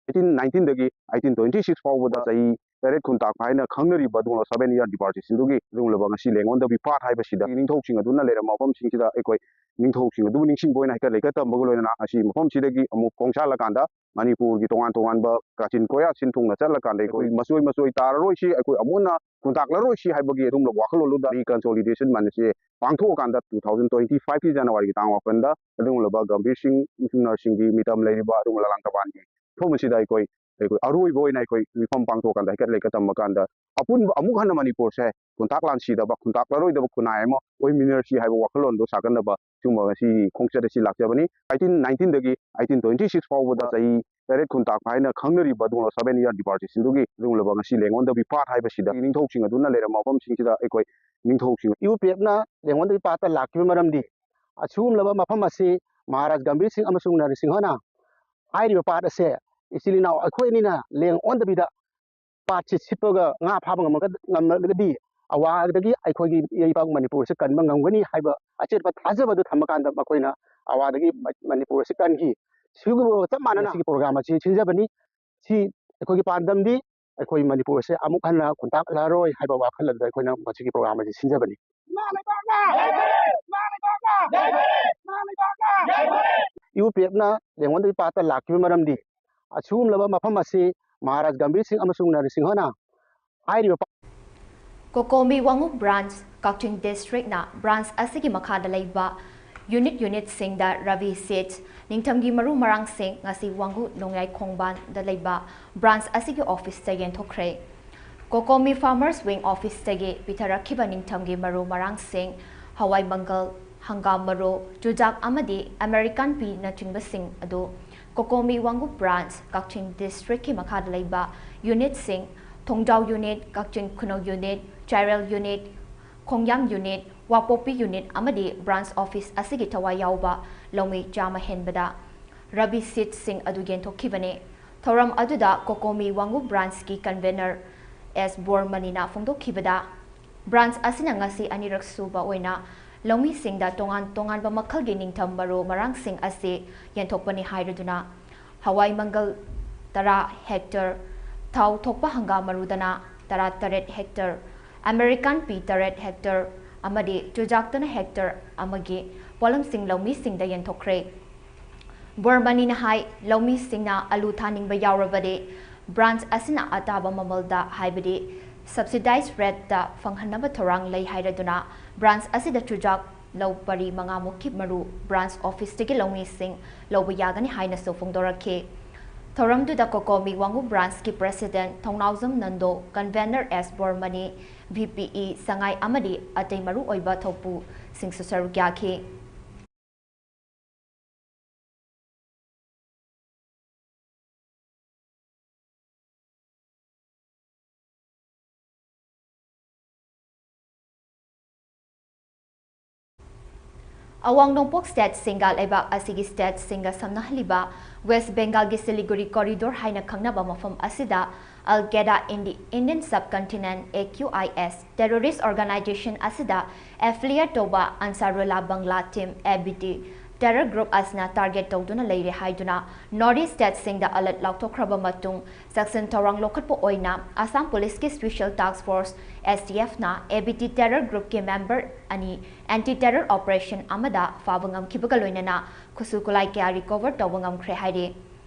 Eighteen nineteenꯗꯒꯤ eighteen twenty six ꯐꯥꯎꯕꯗ ꯆꯍꯤ ꯇꯔꯦꯠ ꯈꯨꯟꯇꯥꯛꯄ ꯍꯥꯏꯅ ꯈꯪꯅꯔꯤꯕ ꯑꯗꯨꯒꯨꯝꯂꯕ seven year departmentꯁꯤꯡꯗꯨꯒꯤ ꯑꯗꯨꯒꯨꯝꯂꯕ ꯉꯁꯤ ꯂꯦꯡꯑꯣꯟꯗꯕꯤ ꯄꯥꯠ ꯍꯥꯏꯕꯁꯤꯗ ꯅꯤꯡꯊꯧꯁꯤꯡ ꯑꯗꯨꯅ ꯂꯩꯔꯝꯕ ꯃꯐꯝꯁꯤꯡꯁꯤꯗ ꯑꯩꯈꯣꯏ ꯅꯤꯡꯊꯧꯁꯤꯡ ꯑꯗꯨꯕꯨ ꯅꯤꯡꯁꯤꯡꯕ ꯑꯣꯏꯅ ꯍꯥꯏꯐꯦꯠ ꯂꯩꯀꯠ ꯇꯝꯕꯒ ꯂꯣꯏꯅꯅ ꯉꯁꯤ ꯃꯐꯝꯁꯤꯗꯒꯤ ꯑꯃꯨꯛ ꯈꯣꯡꯁꯥꯜꯂꯀꯥꯟꯗ ꯃꯅꯤꯄꯨꯔꯒꯤ ꯇꯣꯉꯥꯟ ꯇꯣꯉꯥꯟꯕ ꯀꯥꯆꯤꯟ ꯀꯣꯌꯥ ꯁꯤꯟ ꯊꯨꯡꯅ ꯆꯠꯂꯀꯥꯟꯗ ꯑꯩꯈꯣꯏ ꯃꯆꯣꯏ ꯃꯆꯣꯏ ꯇꯥꯔꯔꯣꯏꯁꯤ, ꯑꯩꯈꯣꯏ ꯑꯃꯨꯛ ꯍꯟꯅ ꯈꯨꯟꯇꯥꯛꯂꯔꯣꯏꯁꯤ ꯍꯥꯏꯕꯒꯤ ꯑꯗꯨꯒꯨꯝꯂꯕ ꯋꯥꯈꯜꯂꯣꯟꯗꯨꯗ reconsolidation ꯃꯥꯟꯅꯁꯦ ꯄꯥꯡꯊꯣꯛꯑꯀꯥꯟꯗ two thousand twenty fiveꯀꯤ Januaryꯒꯤ ꯇꯥꯡ ꯃꯥꯄꯟꯗ ꯑꯗꯨꯒꯨꯝꯂꯕ ꯒꯝꯚꯤꯔ ꯁꯤꯡ ꯁꯤꯡꯅꯔꯁꯤꯡꯒꯤ ꯃꯤꯇꯝ ꯂꯩꯔꯤꯕ ꯑꯗꯨꯒꯨꯝꯂꯕ ꯂꯥꯡꯇꯕꯥꯟꯒꯤ ꯃꯐꯝ ꯑꯁꯤꯗ ꯑꯩꯈꯣꯏ ꯑꯩꯈꯣꯏ ꯑꯔꯣꯏꯕ ꯑꯣꯏꯅ ꯑꯩꯈꯣꯏ ꯃꯤꯐꯝ ꯄꯥꯡꯊꯣꯛꯑꯀꯥꯟꯗ ꯍꯩꯀꯠ ꯂꯩꯀꯠ ꯇꯝꯕ ꯀꯥꯟꯗ ꯑꯄꯨꯟꯕ ꯑꯃꯨꯛ ꯍꯟꯅ ꯃꯅꯤꯄꯨꯔꯁꯦ ꯈꯨꯟꯇꯥꯛ ꯂꯥꯟꯁꯤꯗꯕ, ꯈꯨꯟꯇꯥꯛꯂꯔꯣꯏꯗꯕ ꯈꯨꯟꯅꯥꯏ ꯑꯃ ꯑꯣꯏꯃꯤꯟꯅꯔꯁꯤ ꯍꯥꯏꯕ ꯋꯥꯈꯜꯂꯣꯟꯗꯣ ꯁꯥꯒꯠꯅꯕ ꯁꯤꯒꯨꯝꯕ ꯉꯁꯤ ꯈꯣꯡꯆꯠ ꯑꯁꯤ ꯂꯥꯛꯆꯕꯅꯤ꯫ Eighteen nineteenꯗꯒꯤ eighteen twenty six ꯐꯥꯎꯕꯗ ꯆꯍꯤ ꯇꯔꯦꯠ ꯈꯨꯟꯇꯥꯛꯄ ꯍꯥꯏꯅ ꯈꯪꯅꯔꯤꯕ ꯑꯗꯨꯒꯨꯝꯂꯕ seven year departmentꯁꯤꯡꯗꯨꯒꯤ ꯑꯗꯨꯒꯨꯝꯂꯕ ꯉꯁꯤ ꯂꯦꯡꯑꯣꯟꯗꯕꯤ ꯄꯥꯠ ꯍꯥꯏꯕꯁꯤꯗ ꯅꯤꯡꯊꯧꯁꯤꯡ ꯑꯗꯨꯅ ꯂꯩꯔꯝꯕ ꯃꯐꯝꯁꯤꯡꯁꯤꯗ ꯑꯩꯈꯣꯏ ꯅꯤꯡꯊꯧꯁꯤꯡ UPFꯅ ꯂꯦꯡꯑꯣꯟꯗꯕꯤ ꯄꯥꯠꯇ ꯂꯥꯛꯈꯤꯕ ꯃꯔꯝꯗꯤ ꯑꯁꯤꯒꯨꯝꯂꯕ ꯃꯐꯝ ꯑꯁꯤ ꯃꯍꯥꯔꯥꯖ ꯒꯝꯚꯤꯔ ꯁꯤꯡ ꯑꯃꯁꯨꯡ ꯅꯔꯁꯤꯡꯍꯅ ꯍꯥꯏꯔꯤꯕ ꯄꯥꯠ ꯑꯁꯦ ꯏꯆꯤꯜ ꯏꯅꯥꯎ ꯑꯩꯈꯣꯏ ꯑꯅꯤꯅ ꯂꯦꯡ ꯑꯣꯟꯗꯕꯤꯗ ꯄꯥꯠꯁꯤ ꯁꯤꯠꯄꯒ ꯉꯥ ꯐꯥꯕ ꯉꯝꯃꯒ-, ꯉꯝꯂꯒꯗꯤ ꯑꯋꯥꯗꯒꯤ ꯑꯩꯈꯣꯏꯒꯤ ꯏꯔꯩꯄꯥꯛ ꯃꯅꯤꯄꯨꯔꯁꯤ ꯀꯟꯕ ꯉꯝꯒꯅꯤ ꯍꯥꯏꯕ ꯑꯆꯦꯠꯄ ꯊꯥꯖꯕꯗꯨ ꯊꯝꯃꯀꯥꯟꯗ ꯃꯈꯣꯏꯅ ꯑꯋꯥꯗꯒꯤ ꯃ-, ꯃꯅꯤꯄꯨꯔꯁꯤ ꯀꯟꯈꯤ꯫ ꯁꯤꯒꯨꯝꯕ ꯆꯞ ꯃꯥꯟꯅꯅ ꯁꯤꯒꯤ program ꯑꯁꯤ ꯁꯤꯟꯖꯕꯅꯤ꯫ ꯁꯤ ꯑꯩꯈꯣꯏꯒꯤ ꯄꯥꯟꯗꯝꯗꯤ ꯑꯩꯈꯣꯏ ꯃꯅꯤꯄꯨꯔꯁꯦ ꯑꯃꯨꯛ ꯍꯟꯅ ꯈꯨꯟꯇꯥꯛꯂꯔꯣꯏ ꯍꯥꯏꯕ ꯋꯥꯈꯜ ꯑꯗꯨꯗ ꯑꯩꯈꯣꯏꯅ ꯃꯁꯤꯒꯤ program ꯑꯁꯤ ꯁꯤꯟꯖꯕꯅꯤ꯫ UPFꯅ ꯂꯦꯡꯉꯣꯟꯗꯒꯤ ꯄꯥꯠꯇ ꯂꯥꯛꯈꯤꯕ ꯃꯔꯝꯗꯤ ꯑꯁꯤꯒꯨꯝꯂꯕ ꯃꯐꯝ ꯑꯁꯤ ꯃꯍꯥꯔꯥꯖ ꯒꯝꯚꯤꯔ ꯁꯤꯡ ꯑꯃꯁꯨꯡ ꯅꯔꯁꯤꯡꯍꯅ ꯍꯥꯏꯔꯤꯕ ꯄꯥ- ꯀꯣꯀꯣꯃꯤ ꯋꯥꯉꯨ branch, ꯀꯛꯆꯤꯡ districtꯅ branch ꯑꯁꯤꯒꯤ ꯃꯈꯥꯗ ꯂꯩꯕ unit unitꯁꯤꯡꯗ ꯔꯕꯤ seeds, ꯅꯤꯡꯊꯝꯒꯤ ꯃꯔꯨ ꯃꯔꯥꯡꯁꯤꯡ ꯉꯁꯤ ꯋꯥꯉꯨ ꯅꯣꯡꯌꯥꯏ ꯈꯣꯡꯕꯥꯟꯗ ꯂꯩꯕ branch ꯑꯁꯤꯒꯤ officeꯇ ꯌꯦꯟꯊꯣꯛꯈ꯭ꯔꯦ꯫ ꯀꯣꯀꯣꯃꯤ Farmers Wing officeꯇꯒꯤ ꯄꯤꯊꯔꯛꯈꯤꯕ ꯅꯤꯡꯊꯝꯒꯤ ꯃꯔꯨ ꯃꯔꯥꯡꯁꯤꯡ, ꯍꯋꯥꯏ ꯃꯪꯒꯜ, ꯍꯪꯒꯥꯝ ꯃꯔꯨ, ꯆꯨꯖꯥꯛ ꯑꯃꯗꯤ American peanꯅꯆꯤꯡꯕꯁꯤꯡ ꯑꯗꯨ ꯀꯣꯀꯣꯃꯤ ꯋꯥꯉꯨ branch, ꯀꯛꯆꯤꯡ districtꯀꯤ ꯃꯈꯥꯗ ꯂꯩꯕ unitꯁꯤꯡ, ꯊꯣꯡꯖꯥꯎ unit, ꯀꯛꯆꯤꯡ ꯈꯨꯅꯧ unit, ꯆꯥꯏꯔꯦꯜ unit, ꯈꯣꯡꯌꯥꯝ unit, ꯋꯥꯄꯣꯛꯄꯤ unit ꯑꯃꯗꯤ branch office ꯑꯁꯤꯒꯤ ꯊꯋꯥꯏ ꯌꯥꯎꯕ ꯂꯧꯃꯤ ꯆꯥꯝꯃ ꯍꯦꯟꯕꯗ ꯔꯕꯤ seedsꯁꯤꯡ ꯑꯗꯨ ꯌꯦꯟꯊꯣꯛꯈꯤꯕꯅꯤ꯫ ꯊꯧꯔꯝ ꯑꯗꯨꯗ ꯀꯣꯀꯣꯃꯤ ꯋꯥꯡꯉꯨ ꯕ꯭ꯔꯥꯟꯁꯀꯤ ꯀꯟꯚꯦꯅꯔ ꯑꯦꯁ ꯕꯣꯔꯃꯅꯤꯅ ꯐꯣꯡꯗꯣꯛꯈꯤꯕꯗ, ꯕ꯭ꯔꯥꯟꯁ ꯑꯁꯤꯅ ꯉꯁꯤ ꯑꯅꯤꯔꯛ ꯁꯨꯕ ꯑꯣꯏꯅ ꯂꯧꯃꯤꯁꯤꯡꯗ ꯇꯣꯉꯥꯟ ꯇꯣꯉꯥꯟꯕ ꯃꯈꯜꯒꯤ ꯅꯤꯡꯊꯝ ꯃꯔꯨ ꯃꯔꯥꯡꯁꯤꯡ ꯑꯁꯤ ꯌꯦꯟꯊꯣꯛꯄꯅꯤ ꯍꯥꯏꯔꯗꯨꯅ, ꯍꯋꯥꯏ ꯃꯪꯒꯜ ꯇꯔꯥ ꯍꯦꯛꯇꯔ, ꯊꯥꯎ ꯊꯣꯛꯄ ꯍꯪꯒꯥꯝ ꯃꯔꯨꯗꯅ ꯇꯔꯥꯇꯔꯦꯠ ꯍꯦꯛꯇꯔ, ꯑꯃꯦꯔꯤꯀꯥꯟ ꯄꯤ ꯇꯔꯦꯠ ꯍꯦꯛꯇꯔ ꯑꯃꯗꯤ ꯆꯨꯖꯥꯛꯇꯅ ꯍꯦꯛꯇꯔ ꯑꯃꯒꯤ ꯄꯣꯠꯂꯝꯁꯤꯡ ꯂꯧꯃꯤꯁꯤꯡꯗ ꯌꯦꯟꯊꯣꯛꯈ꯭ꯔꯦ꯫ ꯕꯣꯔꯃꯅꯤꯅ ꯍꯥꯏ, ꯂꯧꯃꯤꯁꯤꯡꯅ ꯑꯂꯨ ꯊꯥꯅꯤꯡꯕ ꯌꯥꯎꯔꯕꯗꯤ, ꯕ꯭ꯔꯥꯟꯁ ꯑꯁꯤꯅ ꯑꯇꯥꯕ ꯃꯃꯜꯗ, ꯍꯥꯏꯕꯗꯤ subsidized rate ꯇ ꯐꯪꯍꯟꯅꯕ ꯊꯧꯔꯥꯡ ꯂꯩ ꯍꯥꯏꯔꯗꯨꯅ, ꯕ꯭ꯔꯥꯟꯁ ꯑꯁꯤꯗ ꯆꯨꯖꯥꯛ ꯂꯧ ꯄꯔꯤ ꯃꯉꯥꯃꯨꯛꯀꯤ ꯃꯔꯨ ꯕ꯭ꯔꯥꯟꯁ ꯑꯣꯐꯤꯁꯇꯒꯤ ꯂꯧꯃꯤꯁꯤꯡ ꯂꯧꯕ ꯌꯥꯒꯅꯤ ꯍꯥꯏꯅꯁꯨ ꯐꯣꯡꯗꯣꯔꯛꯈꯤ꯫ ꯊꯧꯔꯝꯗꯨꯗ ꯀꯣꯀꯣꯃꯤ ꯋꯥꯡꯉꯨ ꯕ꯭ꯔꯥꯟꯁꯀꯤ ꯄ꯭ꯔꯦꯁꯤꯗꯦꯟꯠ ꯊꯧꯅꯥꯎꯖꯝ ꯅꯟꯗꯣ, ꯀꯟꯚꯦꯅꯔ ꯑꯦꯁ ꯕꯣꯔꯃꯅꯤ, ꯚꯤ ꯄꯤ ꯏ ꯁꯉꯥꯏ ꯑꯃꯗꯤ ꯑꯇꯩ ꯃꯔꯨꯑꯣꯏꯕ ꯊꯧꯄꯨꯁꯤꯡꯁꯨ ꯁꯔꯨꯛ ꯌꯥꯈꯤ꯫ ꯑꯋꯥꯡ ꯅꯣꯡꯄꯣꯛ ꯁ꯭ꯇꯦꯠꯁꯤꯡꯒ ꯂꯩꯕꯥꯛ ꯑꯁꯤꯒꯤ ꯁ꯭ꯇꯦꯠꯁꯤꯡꯒ ꯁꯝꯅꯍꯜꯂꯤꯕ ꯋꯦꯁ ꯕꯦꯡꯒꯥꯜꯒꯤ ꯁꯤꯂꯤꯒꯨꯔꯤ ꯀꯣꯔꯤꯗꯣꯔ ꯍꯥꯏꯅ ꯈꯪꯅꯕ ꯃꯐꯝ ꯑꯁꯤꯗ Al Qaeda in the Indian subcontinent, A Q I S, terrorist organisation ꯑꯁꯤꯗ ꯑꯦꯐꯤꯂꯤꯌꯦꯠ ꯇꯧꯕ Ansarullah Bangla team, A B T, terror group ꯑꯁꯤꯅ ꯇꯥꯔꯒꯦꯠ ꯇꯧꯗꯨꯅ ꯂꯩꯔꯦ ꯍꯥꯏꯗꯨꯅ ꯅꯣꯔꯠ ꯏꯁꯠ ꯁ꯭ꯇꯦꯠꯁꯤꯡꯗ ꯑꯂꯔꯠ ꯂꯥꯎꯊꯣꯛꯈ꯭ꯔꯕ ꯃꯇꯨꯡ, ꯆꯦꯛꯁꯤꯟ ꯊꯧꯔꯥꯡ ꯂꯧꯈꯠꯄ ꯑꯣꯏꯅ ꯑꯁꯥꯝ ꯄꯨꯂꯤꯁꯀꯤ special task force, S T ꯑꯦꯐꯅ ꯑꯦ ꯕꯤ ꯇꯤ ꯇꯦꯔꯣꯔ ꯒ꯭ꯔꯨꯞꯀꯤ ꯃꯦꯝꯕꯔ ꯑꯅꯤ ꯑꯦꯟꯇꯤ ꯇꯦꯔꯣꯔ ꯑꯣꯄꯔꯦꯁꯟ ꯑꯃꯗ ꯐꯥꯕ ꯉꯝꯈꯤꯕꯒ ꯂꯣꯏꯅꯅ ꯈꯨꯠꯁꯨ ꯈꯨꯠꯂꯥꯏ ꯀꯌꯥ ꯔꯤꯀꯣꯚꯔ ꯇꯧꯕ ꯉꯝꯈ꯭ꯔꯦ ꯍꯥꯏꯔꯤ꯫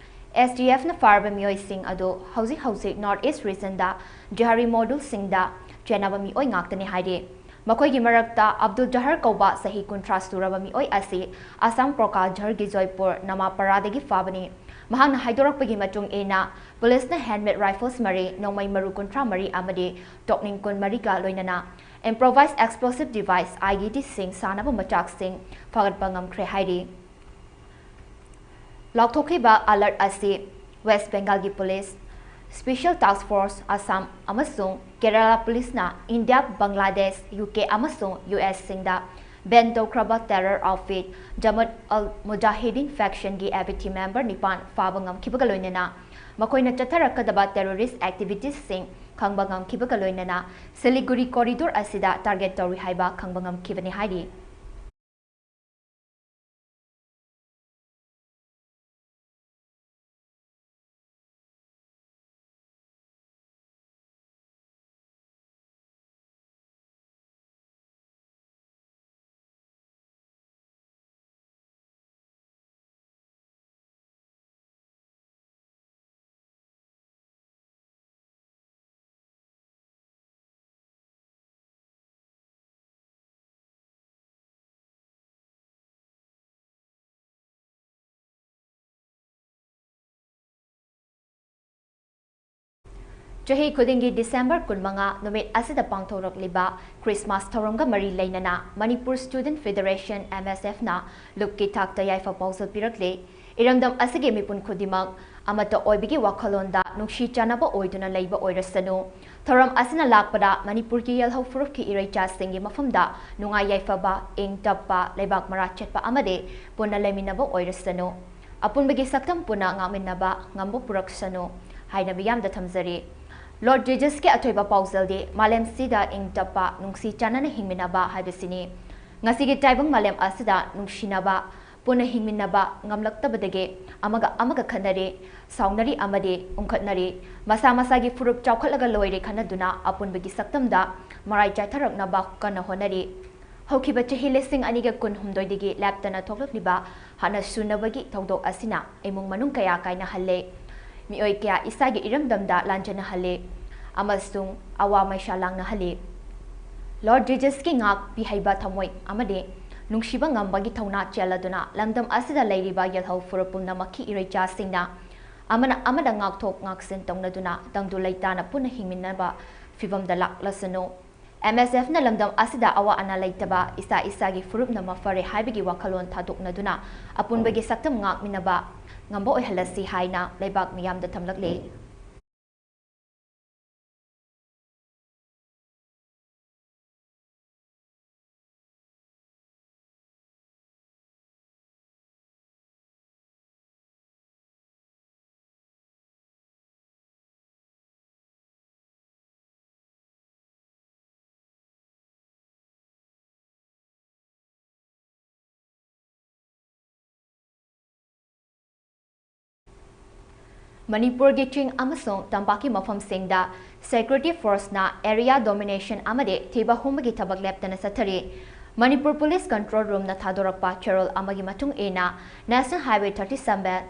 ꯑꯦꯁ ꯇꯤ ꯑꯦꯐꯅ ꯐꯥꯔꯕ ꯃꯤꯑꯣꯏꯁꯤꯡ ꯑꯗꯨ ꯍꯧꯖꯤꯛ ꯍꯧꯖꯤꯛ ꯅꯣꯔꯠ ꯏꯁꯠ ꯔꯤꯖꯟꯗ ꯖꯤꯍꯥꯔꯤ ꯃꯣꯗꯨꯜꯁꯤꯡꯗ ꯆꯦꯟꯅꯕ ꯃꯤꯑꯣꯏ ꯉꯥꯛꯇꯅꯤ ꯍꯥꯏꯔꯤ꯫ ꯃꯈꯣꯏꯒꯤ ꯃꯔꯛꯇ ꯑꯕꯗꯨꯜ ꯖꯍꯔ ꯀꯧꯕ ꯆꯍꯤ ꯀꯨꯟꯊ꯭ꯔꯥ ꯁꯨꯔꯕ ꯃꯤꯑꯣꯏ ꯑꯁꯤ ꯑꯁꯥꯝ ꯀꯣꯀꯥꯖꯍꯔꯒꯤ ꯖꯣꯏꯄꯨꯔ ꯅꯃꯥꯄꯥꯔꯥꯗꯒꯤ ꯐꯥꯕꯅꯤ꯫ ꯃꯍꯥꯛꯅ ꯍꯥꯏꯗꯣꯔꯛꯄꯒꯤ ꯃꯇꯨꯡ ꯏꯟꯅ, ꯄꯨꯂꯤꯁꯅ ꯍꯦꯟꯗꯃꯦꯗ ꯔꯥꯏꯐꯜꯁ ꯃꯔꯤ, ꯅꯣꯡꯃꯩ ꯃꯔꯨ ꯀꯨꯟꯊ꯭ꯔꯥ ꯃꯔꯤ ꯑꯃꯗꯤ ꯇꯣꯛꯅꯤꯡ ꯀꯨꯟ ꯃꯔꯤꯒ ꯂꯣꯏꯅꯅ improvise explosive device, I E ꯗꯤꯁꯤꯡ ꯁꯥꯟꯅꯕ ꯃꯆꯥꯛꯁꯤꯡ ꯐꯥꯒꯠꯄ ꯉꯝꯈ꯭ꯔꯦ ꯍꯥꯏꯔꯤ꯫ ꯂꯥꯎꯊꯣꯛꯈꯤꯕ ꯑꯂꯔꯠ ꯑꯁꯤ ꯋꯦꯁ ꯕꯦꯡꯒꯥꯜꯒꯤ police, special task force Assam ꯑꯃꯁꯨꯡ ꯀꯦꯔꯂꯥ ꯄꯨꯂꯤꯁꯅ ꯏꯟꯗꯤꯌꯥ, ꯕꯪꯒ꯭ꯂꯥꯗꯦꯁ, ꯌꯨ ꯀꯦ ꯑꯃꯁꯨꯡ ꯌꯨ ꯑꯦꯁꯁꯤꯡꯗ ꯕꯦꯟ ꯇꯧꯈ꯭ꯔꯕ ꯇꯦꯔꯣꯔ ꯑꯥꯎꯠꯐꯤꯠ ꯖꯃꯠ ꯑꯜ ꯃꯨꯖꯥꯍꯤꯗꯤꯟ ꯐꯦꯛꯁꯟꯒꯤ ꯑꯦ ꯕꯤ ꯇꯤ ꯃꯦꯝꯕꯔ ꯅꯤꯄꯥꯟ ꯐꯥꯕ ꯉꯝꯈꯤꯕꯒ ꯂꯣꯏꯅꯅ ꯃꯈꯣꯏꯅ ꯆꯠꯊꯔꯛꯀꯗꯕ terrorist activitiesꯁꯤꯡ ꯈꯪꯕ ꯉꯝꯈꯤꯕꯒ ꯂꯣꯏꯅꯅ ꯁꯤꯂꯤꯒꯨꯔꯤ corridor ꯑꯁꯤꯗ target ꯇꯧꯔꯤ ꯍꯥꯏꯕ ꯈꯪꯕ ꯉꯝꯈꯤꯕꯅꯤ ꯍꯥꯏꯔꯤ꯫ ꯆꯍꯤ ꯈꯨꯗꯤꯡꯒꯤ December ꯀꯨꯟꯃꯉꯥ ꯅꯨꯃꯤꯠ ꯑꯁꯤꯗ ꯄꯥꯡꯊꯣꯛꯂꯛꯂꯤꯕ Christmas ꯊꯧꯔꯝꯒ ꯃꯔꯤ ꯂꯩꯅꯅ Manipur Student Federation, M S F ꯅ ꯂꯨꯞꯀꯤ ꯊꯥꯛꯇ ꯌꯥꯏꯐ ꯄꯥꯎꯖꯦꯜ ꯄꯤꯔꯛꯂꯤ꯫ ꯏꯔꯝꯗꯝ ꯑꯁꯤꯒꯤ ꯃꯤꯄꯨꯝ ꯈꯨꯗꯤꯡꯃꯛ ꯑꯃꯠꯇ ꯑꯣꯏꯕꯒꯤ ꯋꯥꯈꯜꯂꯣꯟꯗ ꯅꯨꯡꯁꯤ ꯆꯥꯟꯅꯕ ꯑꯣꯏꯗꯨꯅ ꯂꯩꯕ ꯑꯣꯏꯔꯁꯅꯨ꯫ ꯊꯧꯔꯝ ꯑꯁꯤꯅ ꯂꯥꯛꯄꯗ ꯃꯅꯤꯄꯨꯔꯒꯤ ꯌꯦꯜꯍꯧ ꯐꯨꯔꯨꯞꯀꯤ ꯏꯔꯩꯆꯥꯁꯤꯡꯒꯤ ꯃꯐꯝꯗ ꯅꯨꯡꯉꯥꯏ ꯌꯥꯏꯐꯕ, ꯏꯪ ꯇꯞꯄ, ꯂꯩꯕꯥꯛ ꯃꯔꯥ ꯆꯠꯄ ꯑꯃꯗꯤ ꯄꯨꯟꯅ ꯂꯩꯃꯤꯟꯅꯕ ꯑꯣꯏꯔꯁꯅꯨ꯫ ꯑꯄꯨꯟꯕꯒꯤ ꯁꯛꯇꯝ ꯄꯨꯟꯅ ꯉꯥꯛꯃꯤꯟꯅꯕ ꯉꯝꯕ ꯄꯨꯔꯛꯁꯅꯨ ꯍꯥꯏꯅ ꯃꯤꯌꯥꯝꯗ ꯊꯝꯖꯔꯤ꯫ Lord Jesus ꯀꯤ ꯑꯊꯣꯏꯕ ꯄꯥꯎꯖꯦꯜꯗꯤ ꯃꯥꯂꯦꯝꯁꯤꯗ ꯏꯪ ꯇꯞꯄ, ꯅꯨꯡꯁꯤ ꯆꯥꯟꯅꯅ ꯍꯤꯡꯃꯤꯟꯅꯕ ꯍꯥꯏꯕꯁꯤꯅꯤ꯫ ꯉꯁꯤꯒꯤ ꯇꯥꯏꯕꯪ ꯃꯥꯂꯦꯝ ꯑꯁꯤꯗ ꯅꯨꯡꯁꯤꯅꯕ, ꯄꯨꯟꯅ ꯍꯤꯡꯃꯤꯟꯅꯕ ꯉꯝꯂꯛꯇꯕꯗꯒꯤ ꯑꯃꯒ ꯑꯃꯒ ꯈꯠꯅꯔꯤ, ꯁꯥꯎꯅꯔꯤ ꯑꯃꯗꯤ ꯎꯪꯈꯠꯅꯔꯤ꯫ ꯃꯁꯥ ꯃꯁꯥꯒꯤ ꯐꯨꯔꯨꯞ ꯆꯥꯎꯈꯠꯂꯒ ꯂꯣꯏꯔꯦ ꯈꯟꯅꯗꯨꯅ ꯑꯄꯨꯟꯕꯒꯤ ꯁꯛꯇꯝꯗ ꯃꯔꯥꯏ ꯆꯥꯏꯊꯔꯛꯅꯕ ꯀꯟꯅ ꯍꯣꯠꯅꯔꯤ꯫ ꯍꯧꯈꯤꯕ ꯆꯍꯤ ꯂꯤꯁꯤꯡ ꯑꯅꯤꯒ ꯀꯨꯟꯍꯨꯝꯗꯣꯏꯗꯒꯤ ꯂꯦꯞꯇꯅ ꯊꯣꯛꯂꯛꯂꯤꯕ ꯍꯥꯠꯅ ꯁꯨꯅꯕꯒꯤ ꯊꯧꯗꯣꯛ ꯑꯁꯤꯅ ꯏꯃꯨꯡ ꯃꯅꯨꯡ ꯀꯌꯥ ꯀꯥꯏꯅꯍꯜꯂꯦ꯫ ꯃꯤꯑꯣꯏ ꯀꯌꯥ ꯏꯁꯥꯒꯤ ꯏꯔꯝꯗꯝꯗ ꯂꯥꯟꯖꯅꯍꯜꯂꯦ ꯑꯃꯁꯨꯡ ꯑꯋꯥ ꯃꯩꯁꯥ ꯂꯥꯡꯅꯍꯜꯂꯤ꯫ Lord Jesus ꯀꯤ ꯉꯥꯛ ꯄꯤꯍꯩꯕ ꯊꯃꯣꯏ ꯑꯃꯗꯤ ꯅꯨꯡꯁꯤꯕ ꯉꯝꯕꯒꯤ ꯊꯧꯅꯥ ꯆꯦꯜꯂꯗꯨꯅ ꯂꯝꯗꯝ ꯑꯁꯤꯗ ꯂꯩꯔꯤꯕ ꯌꯦꯜꯍꯧ ꯐꯨꯔꯨꯞ ꯄꯨꯝꯅꯃꯛꯀꯤ ꯏꯔꯩꯆꯥꯁꯤꯡꯅ ꯑꯃꯅ ꯑꯃꯗ ꯉꯥꯛꯊꯣꯛ ꯉꯥꯛꯁꯤꯟ ꯇꯧꯅꯗꯨꯅ ꯇꯪꯗꯨ ꯂꯩꯇꯥꯅ ꯄꯨꯟꯅ ꯍꯤꯡꯃꯤꯟꯅꯕ ꯐꯤꯕꯝꯗ ꯂꯥꯛꯂꯁꯅꯨ꯫ M S F ꯅ ꯂꯝꯗꯝ ꯑꯁꯤꯗ ꯑꯋꯥ ꯑꯅꯥ ꯂꯩꯇꯕ, ꯏꯁꯥ ꯏꯁꯥꯒꯤ ꯐꯨꯔꯨꯞꯅ ꯃꯐꯔꯦ ꯍꯥꯏꯕꯒꯤ ꯋꯥꯈꯜꯂꯣꯟ ꯊꯥꯗꯣꯛꯅꯗꯨꯅ ꯑꯄꯨꯟꯕꯒꯤ ꯁꯛꯇꯝ ꯉꯥꯛꯃꯤꯟꯅꯕ ꯉꯝꯕ ꯑꯣꯏꯍꯜꯂꯁꯤ ꯍꯥꯏꯅ ꯂꯩꯕꯥꯛ ꯃꯤꯌꯥꯝꯗ ꯊꯝꯂꯛꯂꯤ꯫ ꯃꯅꯤꯄꯨꯔꯒꯤ ꯆꯤꯡ ꯑꯃꯁꯨꯡ ꯇꯝꯄꯥꯛꯀꯤ ꯃꯐꯝꯁꯤꯡꯗ security forceꯅ area domination ꯑꯃꯗꯤ ꯊꯤꯕ ꯍꯨꯝꯕꯒꯤ ꯊꯕꯛ ꯂꯦꯞꯇꯅ ꯆꯠꯊꯔꯤ꯫ ꯃꯅꯤꯄꯨꯔ Police Control Roomꯅ ꯊꯥꯗꯣꯔꯛꯄ ꯆꯦꯔꯣꯜ ꯑꯃꯒꯤ ꯃꯇꯨꯡ ꯏꯟꯅ, National Highway thirty seven,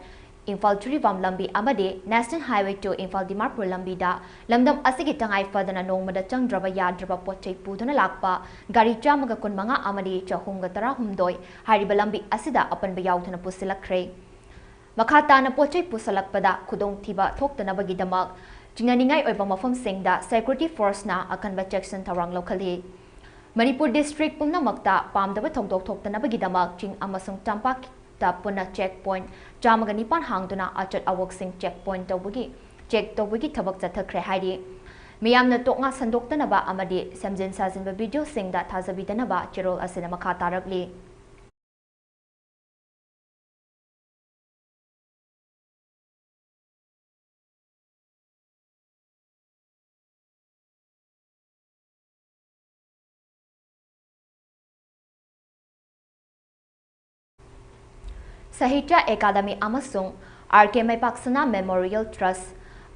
Imphal Jiribam ꯂꯝꯕꯤ ꯑꯃꯗꯤ National Highway two Imphal Dimapur ꯂꯝꯕꯤꯗ ꯂꯝꯗꯝ ꯑꯁꯤꯒꯤ ꯇꯉꯥꯏ ꯐꯗꯅ ꯅꯣꯡꯃꯗ ꯆꯪꯗ꯭ꯔꯕ ꯌꯥꯗ꯭ꯔꯕ ꯄꯣꯠ ꯆꯩ ꯄꯨꯗꯨꯅ ꯂꯥꯛꯄ ꯒꯥꯔꯤ ꯆꯥꯝꯃꯒ ꯀꯨꯟꯃꯉꯥ ꯑꯃꯗꯤ ꯆꯍꯨꯝꯒ ꯇꯔꯥꯍꯨꯝꯗꯣꯏ ꯍꯥꯏꯔꯤꯕ ꯂꯝꯕꯤ ꯑꯁꯤꯗ ꯑꯄꯟꯕ ꯌꯥꯎꯗꯅ ꯄꯨꯁꯤꯜꯂꯛꯈ꯭ꯔꯦ꯫ ꯃꯈꯥ ꯇꯥꯅ ꯄꯣꯠ ꯆꯩ ꯄꯨꯁꯜꯂꯛꯄꯗ ꯈꯨꯗꯣꯡꯊꯤꯕ ꯊꯣꯛꯇꯅꯕꯒꯤꯗꯃꯛ ꯆꯤꯡꯅꯅꯤꯡꯉꯥꯏ ꯑꯣꯏꯕ ꯃꯐꯝꯁꯤꯡꯗ security forceꯅ ꯑꯀꯟꯕ ꯆꯦꯛꯁꯤꯟ ꯊꯧꯔꯥꯡ ꯂꯧꯈꯠꯂꯤ꯫ ꯃꯅꯤꯄꯨꯔ district ꯄꯨꯝꯅꯃꯛꯇ ꯄꯥꯝꯗꯕ ꯊꯧꯗꯣꯛ ꯊꯣꯛꯇꯅꯕꯒꯤꯗꯃꯛ ꯆꯤꯡ ꯑꯃꯁꯨꯡ ꯇꯝꯄꯥꯛꯇ ꯄꯨꯟꯅ check point ꯆꯥꯝꯃꯒ ꯅꯤꯄꯥꯟ ꯍꯥꯡꯗꯨꯅ ꯑꯆꯠ ꯑꯋꯣꯛꯁꯤꯡ check point ꯇꯧꯕꯒꯤ, check ꯇꯧꯕꯒꯤ ꯊꯕꯛ ꯆꯠꯊꯈ꯭ꯔꯦ ꯍꯥꯏꯔꯤ꯫ ꯃꯤꯌꯥꯝꯅ ꯇꯣꯛꯅ ꯁꯟꯗꯣꯛꯇꯅꯕ ꯑꯃꯗꯤ ꯁꯦꯝꯖꯤꯟ ꯁꯥꯖꯤꯟꯕ videoꯁꯤꯡꯗ ꯊꯥꯖꯕꯤꯗꯅꯕ ꯆꯦꯔꯣꯜ ꯑꯁꯤꯅ ꯃꯈꯥ ꯇꯥꯔꯛꯂꯤ꯫ ꯁꯥꯍꯤꯇ꯭ꯌ ꯑꯦꯀꯥꯗꯃꯤ ꯑꯃꯁꯨꯡ ꯑꯥꯔ ꯀꯦ ꯃꯩꯄꯥꯛꯁꯅꯥ Memorial Trust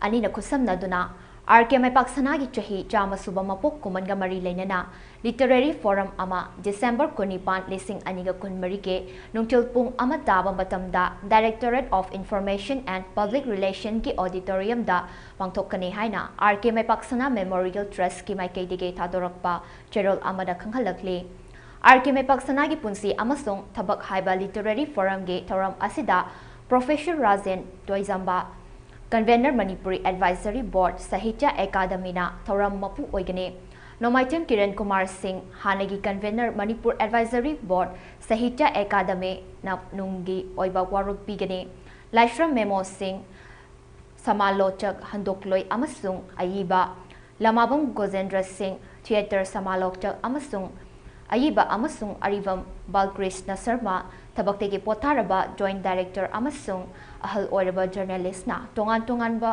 ꯑꯅꯤꯅ ꯈꯨꯠꯁꯝꯅꯗꯨꯅ ꯑꯥꯔ ꯀꯦ ꯃꯩꯄꯥꯛꯁꯅꯥꯒꯤ ꯆꯍꯤ ꯆꯥꯝꯃ ꯁꯨꯕ ꯃꯄꯣꯛ ꯀꯨꯝꯍꯟꯒ ꯃꯔꯤ ꯂꯩꯅꯅ literary forum ꯑꯃ December ꯀꯨꯟꯅꯤꯄꯥꯟ, ꯂꯤꯁꯤꯡ ꯑꯅꯤꯒ ꯀꯨꯟꯃꯔꯤꯒꯤ ꯅꯨꯡꯊꯤꯜ ꯄꯨꯡ ꯑꯃ ꯇꯥꯕ ꯃꯇꯝꯗ Directorate of Information and Public Relationꯒꯤ auditoriumꯗ ꯄꯥꯡꯊꯣꯛꯀꯅꯤ ꯍꯥꯏꯅ ꯑꯥꯔ ꯀꯦ ꯃꯩꯄꯥꯛꯁꯅꯥ Memorial Trustꯀꯤ ꯃꯥꯏꯀꯩꯗꯒꯤ ꯊꯥꯗꯣꯔꯛꯄ ꯆꯦꯔꯣꯜ ꯑꯃꯗ ꯈꯪꯍꯜꯂꯛꯂꯤ꯫ ꯑꯥꯔ ꯀꯦ ꯃꯩꯄꯥꯛꯁꯅꯥꯒꯤ ꯄꯨꯟꯁꯤ ꯑꯃꯁꯨꯡ ꯊꯕꯛ ꯍꯥꯏꯕ literary forumꯒꯤ ꯊꯧꯔꯝ ꯑꯁꯤꯗ Professor Rajen ꯇꯣꯏꯖꯝꯕ, Convener Manipuri Advisory Board, ꯁꯥꯍꯤꯇ꯭ꯌ ꯑꯦꯀꯥꯗꯃꯤꯅ ꯊꯧꯔꯝ ꯃꯄꯨ ꯑꯣꯏꯒꯅꯤ꯫ ꯅꯣꯡꯃꯥꯏꯊꯦꯝ ꯀꯤꯔꯟ ꯀꯨꯃꯥꯔ ꯁꯤꯡ, ꯍꯥꯟꯅꯒꯤ Convener Manipur Advisory Board, ꯁꯥꯍꯤꯇ꯭ꯌ ꯑꯦꯀꯥꯗꯃꯤꯅ ꯅꯨꯡꯒꯤ ꯑꯣꯏꯕ ꯋꯥꯔꯣꯜ ꯄꯤꯒꯅꯤ꯫ ꯂꯥꯏꯁ꯭ꯔꯝ ꯃꯦꯃꯣ ꯁꯤꯡ, ꯁꯃꯥꯂꯣꯆꯛ ꯍꯟꯗꯣꯛꯂꯣꯏ ꯑꯃꯁꯨꯡ ꯑꯏꯕ ꯂꯃꯥꯕꯝ ꯒꯣꯖꯦꯟꯗ꯭ꯔ ꯁꯤꯡ, theatre ꯁꯃꯥꯂꯣꯆꯛ ꯑꯃꯁꯨꯡ ꯑꯏꯕ ꯑꯃꯁꯨꯡ ꯑꯔꯤꯕꯝ ꯕꯥꯜꯀ꯭ꯔꯤꯁꯅ ꯁꯔꯃ, ꯊꯕꯛꯇꯒꯤ ꯄꯣꯊꯥꯔꯕ joint director ꯑꯃꯁꯨꯡ ꯑꯍꯜ ꯑꯣꯏꯔꯕ journalistꯅ ꯇꯣꯉꯥꯟ ꯇꯣꯉꯥꯟꯕ,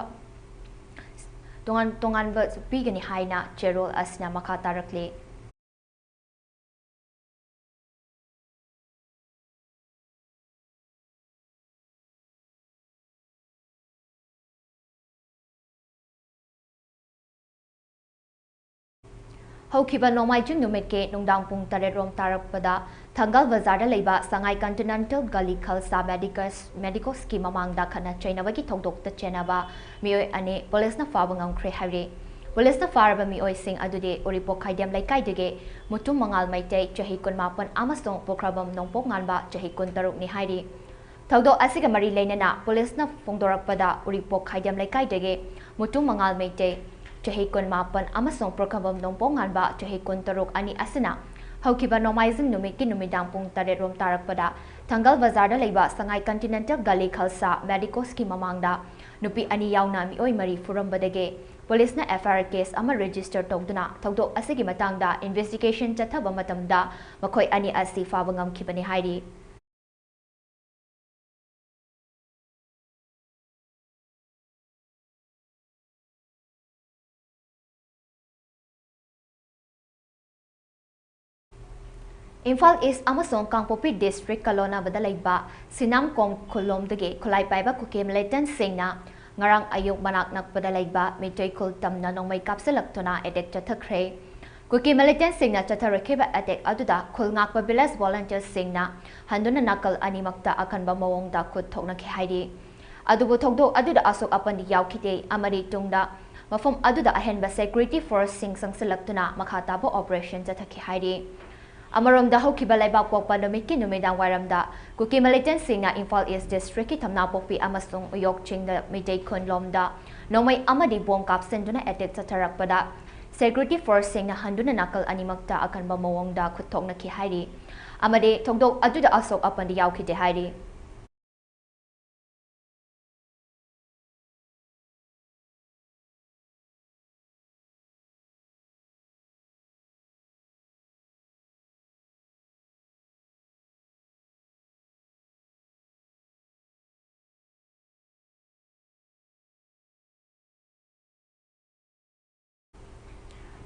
ꯇꯣꯉꯥꯟ ꯇꯣꯉꯥꯟꯕ ꯄꯤꯒꯅꯤ ꯍꯥꯏꯅ ꯆꯦꯔꯣꯜ ꯑꯁꯤꯅ ꯃꯈꯥ ꯇꯥꯔꯛꯂꯤ꯫ ꯍꯧꯈꯤꯕ ꯅꯣꯡꯃꯥꯏꯖꯤꯡ ꯅꯨꯃꯤꯠꯀꯤ ꯅꯨꯡꯗꯥꯡ ꯄꯨꯡ ꯇꯔꯦꯠ ꯔꯣꯝ ꯇꯥꯔꯛꯄꯗ ꯊꯪꯒꯜ ꯕꯖꯥꯔꯗ ꯂꯩꯕ ꯁꯉꯥꯏ ꯀꯟꯇꯤꯅꯦꯟꯇꯦꯜ ꯒꯂꯤ ꯈꯜꯁꯥ ꯃꯦꯗꯤꯀꯁ, ꯃꯦꯗꯤꯀꯣꯁꯀꯤ ꯃꯃꯥꯡꯗ ꯈꯠꯅ ꯆꯩꯅꯕꯒꯤ ꯊꯧꯗꯣꯛꯇ ꯆꯦꯟꯅꯕ ꯃꯤꯑꯣꯏ ꯑꯅꯤ ꯄꯨꯂꯤꯁꯅ ꯐꯥꯕ ꯉꯝꯈ꯭ꯔꯦ ꯍꯥꯏꯔꯤ꯫ ꯄꯨꯂꯤꯁꯅ ꯐꯥꯔꯕ ꯃꯤꯑꯣꯏꯁꯤꯡ ꯑꯗꯨꯗꯤ ꯎꯔꯤꯄꯣꯛ ꯈꯥꯏꯗꯦꯝ ꯂꯩꯀꯥꯏꯗꯒꯤ ꯃꯨꯇꯨꯝ ꯃꯉꯥꯜ ꯃꯩꯇꯩ, ꯆꯍꯤ ꯀꯨꯟꯃꯥꯄꯟ, ꯑꯃꯁꯨꯡ ꯄꯣꯈ꯭ꯔꯕꯝ ꯅꯣꯡꯄꯣꯛ ꯉꯥꯟꯕ, ꯆꯍꯤ ꯀꯨꯟꯇꯔꯨꯛꯅꯤ ꯍꯥꯏꯔꯤ꯫ ꯊꯧꯗꯣꯛ ꯑꯁꯤꯒ ꯃꯔꯤ ꯂꯩꯅꯅ ꯄꯨꯂꯤꯁꯅ ꯐꯣꯡꯗꯣꯔꯛꯄꯗ ꯎꯔꯤꯄꯣꯛ ꯈꯥꯏꯗꯦꯝ ꯂꯩꯀꯥꯏꯗꯒꯤ ꯃꯨꯇꯨꯝ ꯃꯉꯥꯜ ꯃꯩꯇꯩ, ꯆꯍꯤ ꯀꯨꯟꯃꯥꯄꯟ, ꯑꯃꯁꯨꯡ ꯄꯣꯈ꯭ꯔꯕꯝ ꯅꯣꯡꯄꯣꯛ ꯉꯥꯟꯕ, ꯆꯍꯤ ꯀꯨꯟꯇꯔꯨꯛ, ꯑꯅꯤ ꯑꯁꯤꯅ ꯍꯧꯈꯤꯕ ꯅꯣꯡꯃꯥꯏꯖꯤꯡ ꯅꯨꯃꯤꯠꯀꯤ ꯅꯨꯃꯤꯗꯥꯡ ꯄꯨꯡ ꯇꯔꯦꯠ ꯔꯣꯝ ꯇꯥꯔꯛꯄꯗ ꯊꯪꯒꯜ ꯕꯖꯥꯔꯗ ꯂꯩꯕ ꯁꯉꯥꯏ ꯀꯟꯇꯤꯅꯦꯟꯇꯦꯜ ꯒꯂꯤ ꯈꯜꯁꯥ ꯃꯦꯗꯤꯀꯣꯁꯀꯤ ꯃꯃꯥꯡꯗ ꯅꯨꯄꯤ ꯑꯅꯤ ꯌꯥꯎꯅ ꯃꯤꯑꯣꯏ ꯃꯔꯤ ꯐꯨꯔꯝꯕꯗꯒꯤ ꯄꯨꯂꯤꯁꯅ ꯑꯦꯐ ꯑꯥꯏ ꯑꯥꯔ ꯀꯦꯁ ꯑꯃ ꯔꯦꯖꯤꯁꯇꯔ ꯇꯧꯗꯨꯅ ꯊꯧꯗꯣꯛ ꯑꯁꯤꯒꯤ ꯃꯇꯥꯡꯗ ꯏꯟꯚꯦꯁꯇꯤꯒꯦꯁꯟ ꯆꯠꯊꯕ ꯃꯇꯝꯗ ꯃꯈꯣꯏ ꯑꯅꯤ ꯑꯁꯤ ꯐꯥꯕ ꯉꯝꯈꯤꯕꯅꯤ ꯍꯥꯏꯔꯤ꯫ ꯏꯝꯐꯥꯜ ꯏꯁ ꯑꯃꯁꯨꯡ ꯀꯥꯡꯄꯣꯛꯄꯤ ꯗꯤꯁꯇ꯭ꯔꯤꯛ ꯀꯂꯣꯅꯕꯗ ꯂꯩꯕ ꯁꯤꯅꯥꯝꯀꯣꯡ ꯈꯨꯜꯂꯣꯝꯗꯒꯤ ꯈꯨꯠꯂꯥꯏ ꯄꯥꯏꯕ ꯀꯨꯀꯤ ꯃꯤꯂꯤꯇꯦꯟꯠꯁꯤꯡꯅ ꯉꯔꯥꯡ ꯑꯌꯨꯛ ꯃꯅꯥꯛ ꯅꯛꯄꯗ ꯂꯩꯕ ꯃꯤꯇꯩ ꯈꯨꯜ ꯇꯝꯅ ꯅꯣꯡꯃꯩ ꯀꯥꯞꯁꯤꯜꯂꯛꯇꯨꯅ ꯑꯦꯇꯦꯛ ꯆꯠꯊꯈ꯭ꯔꯦ꯫ ꯀꯨꯀꯤ ꯃꯤꯂꯤꯇꯦꯟꯠꯁꯤꯡꯅ ꯆꯠꯊꯔꯛꯈꯤꯕ ꯑꯦꯇꯦꯛ ꯑꯗꯨꯗ ꯈꯨꯜ ꯉꯥꯛꯄ ꯚꯤꯂꯦꯖ ꯚꯣꯂꯨꯟꯇꯤꯌꯔꯁꯤꯡꯅ ꯍꯟꯗꯨꯅ ꯅꯥꯀꯜ ꯑꯅꯤꯃꯛꯇ ꯑꯀꯟꯕ ꯃꯑꯣꯡꯗ ꯈꯨꯠ ꯊꯣꯛꯅꯈꯤ ꯍꯥꯏꯔꯤ꯫ ꯑꯗꯨꯕꯨ ꯊꯧꯗꯣꯛ ꯑꯗꯨꯗ ꯑꯁꯣꯛ ꯑꯄꯟꯗꯤ ꯌꯥꯎꯈꯤꯗꯦ ꯑꯃꯗꯤ ꯇꯨꯡꯗ ꯃꯐꯝ ꯑꯗꯨꯗ ꯑꯍꯦꯟꯕ ꯁꯦꯀ꯭ꯌꯨꯔꯤꯇꯤ ꯐꯣꯔꯁꯁꯤꯡ ꯆꯪꯁꯤꯜꯂꯛꯇꯨꯅ ꯃꯈꯥ ꯇꯥꯕ ꯑꯣꯄꯔꯦꯁꯟ ꯆꯠꯊꯈꯤ ꯍꯥꯏꯔꯤ꯫ ꯑꯃꯔꯣꯝꯗ ꯍꯧꯈꯤꯕ ꯂꯩꯕꯥꯛꯄꯣꯛꯄ ꯅꯨꯃꯤꯠꯀꯤ ꯅꯨꯃꯤꯗꯥꯡ ꯋꯥꯏꯔꯝꯗ ꯀꯨꯀꯤ ꯃꯤꯂꯤꯇꯦꯟꯠꯁꯤꯡꯅ ꯏꯝꯐꯥꯜ ꯏꯁ ꯗꯤꯁꯇ꯭ꯔꯤꯛꯀꯤ ꯊꯝꯅꯥꯄꯣꯛꯄꯤ ꯑꯃꯁꯨꯡ ꯎꯌꯣꯛ ꯆꯤꯡꯗ ꯃꯤꯇꯩ ꯈꯨꯟꯂꯣꯝꯗ ꯅꯣꯡꯃꯩ ꯑꯃꯗꯤ ꯕꯣꯝ ꯀꯥꯞꯁꯤꯟꯗꯨꯅ ꯑꯦꯇꯦꯛ ꯆꯠꯊꯔꯛꯄꯗ ꯁꯦꯀ꯭ꯌꯨꯔꯤꯇꯤ ꯐꯣꯔꯁꯁꯤꯡꯅ ꯍꯟꯗꯨꯅ ꯅꯥꯀꯜ ꯑꯅꯤꯃꯛꯇ ꯑꯀꯟꯕ ꯃꯑꯣꯡꯗ ꯈꯨꯠ ꯊꯣꯛꯅꯈꯤ ꯍꯥꯏꯔꯤ꯫ ꯑꯃꯗꯤ ꯊꯧꯗꯣꯛ ꯑꯗꯨꯗ ꯑꯁꯣꯛ ꯑꯄꯟꯗꯤ ꯌꯥꯎꯈꯤꯗꯦ ꯍꯥꯏꯔꯤ꯫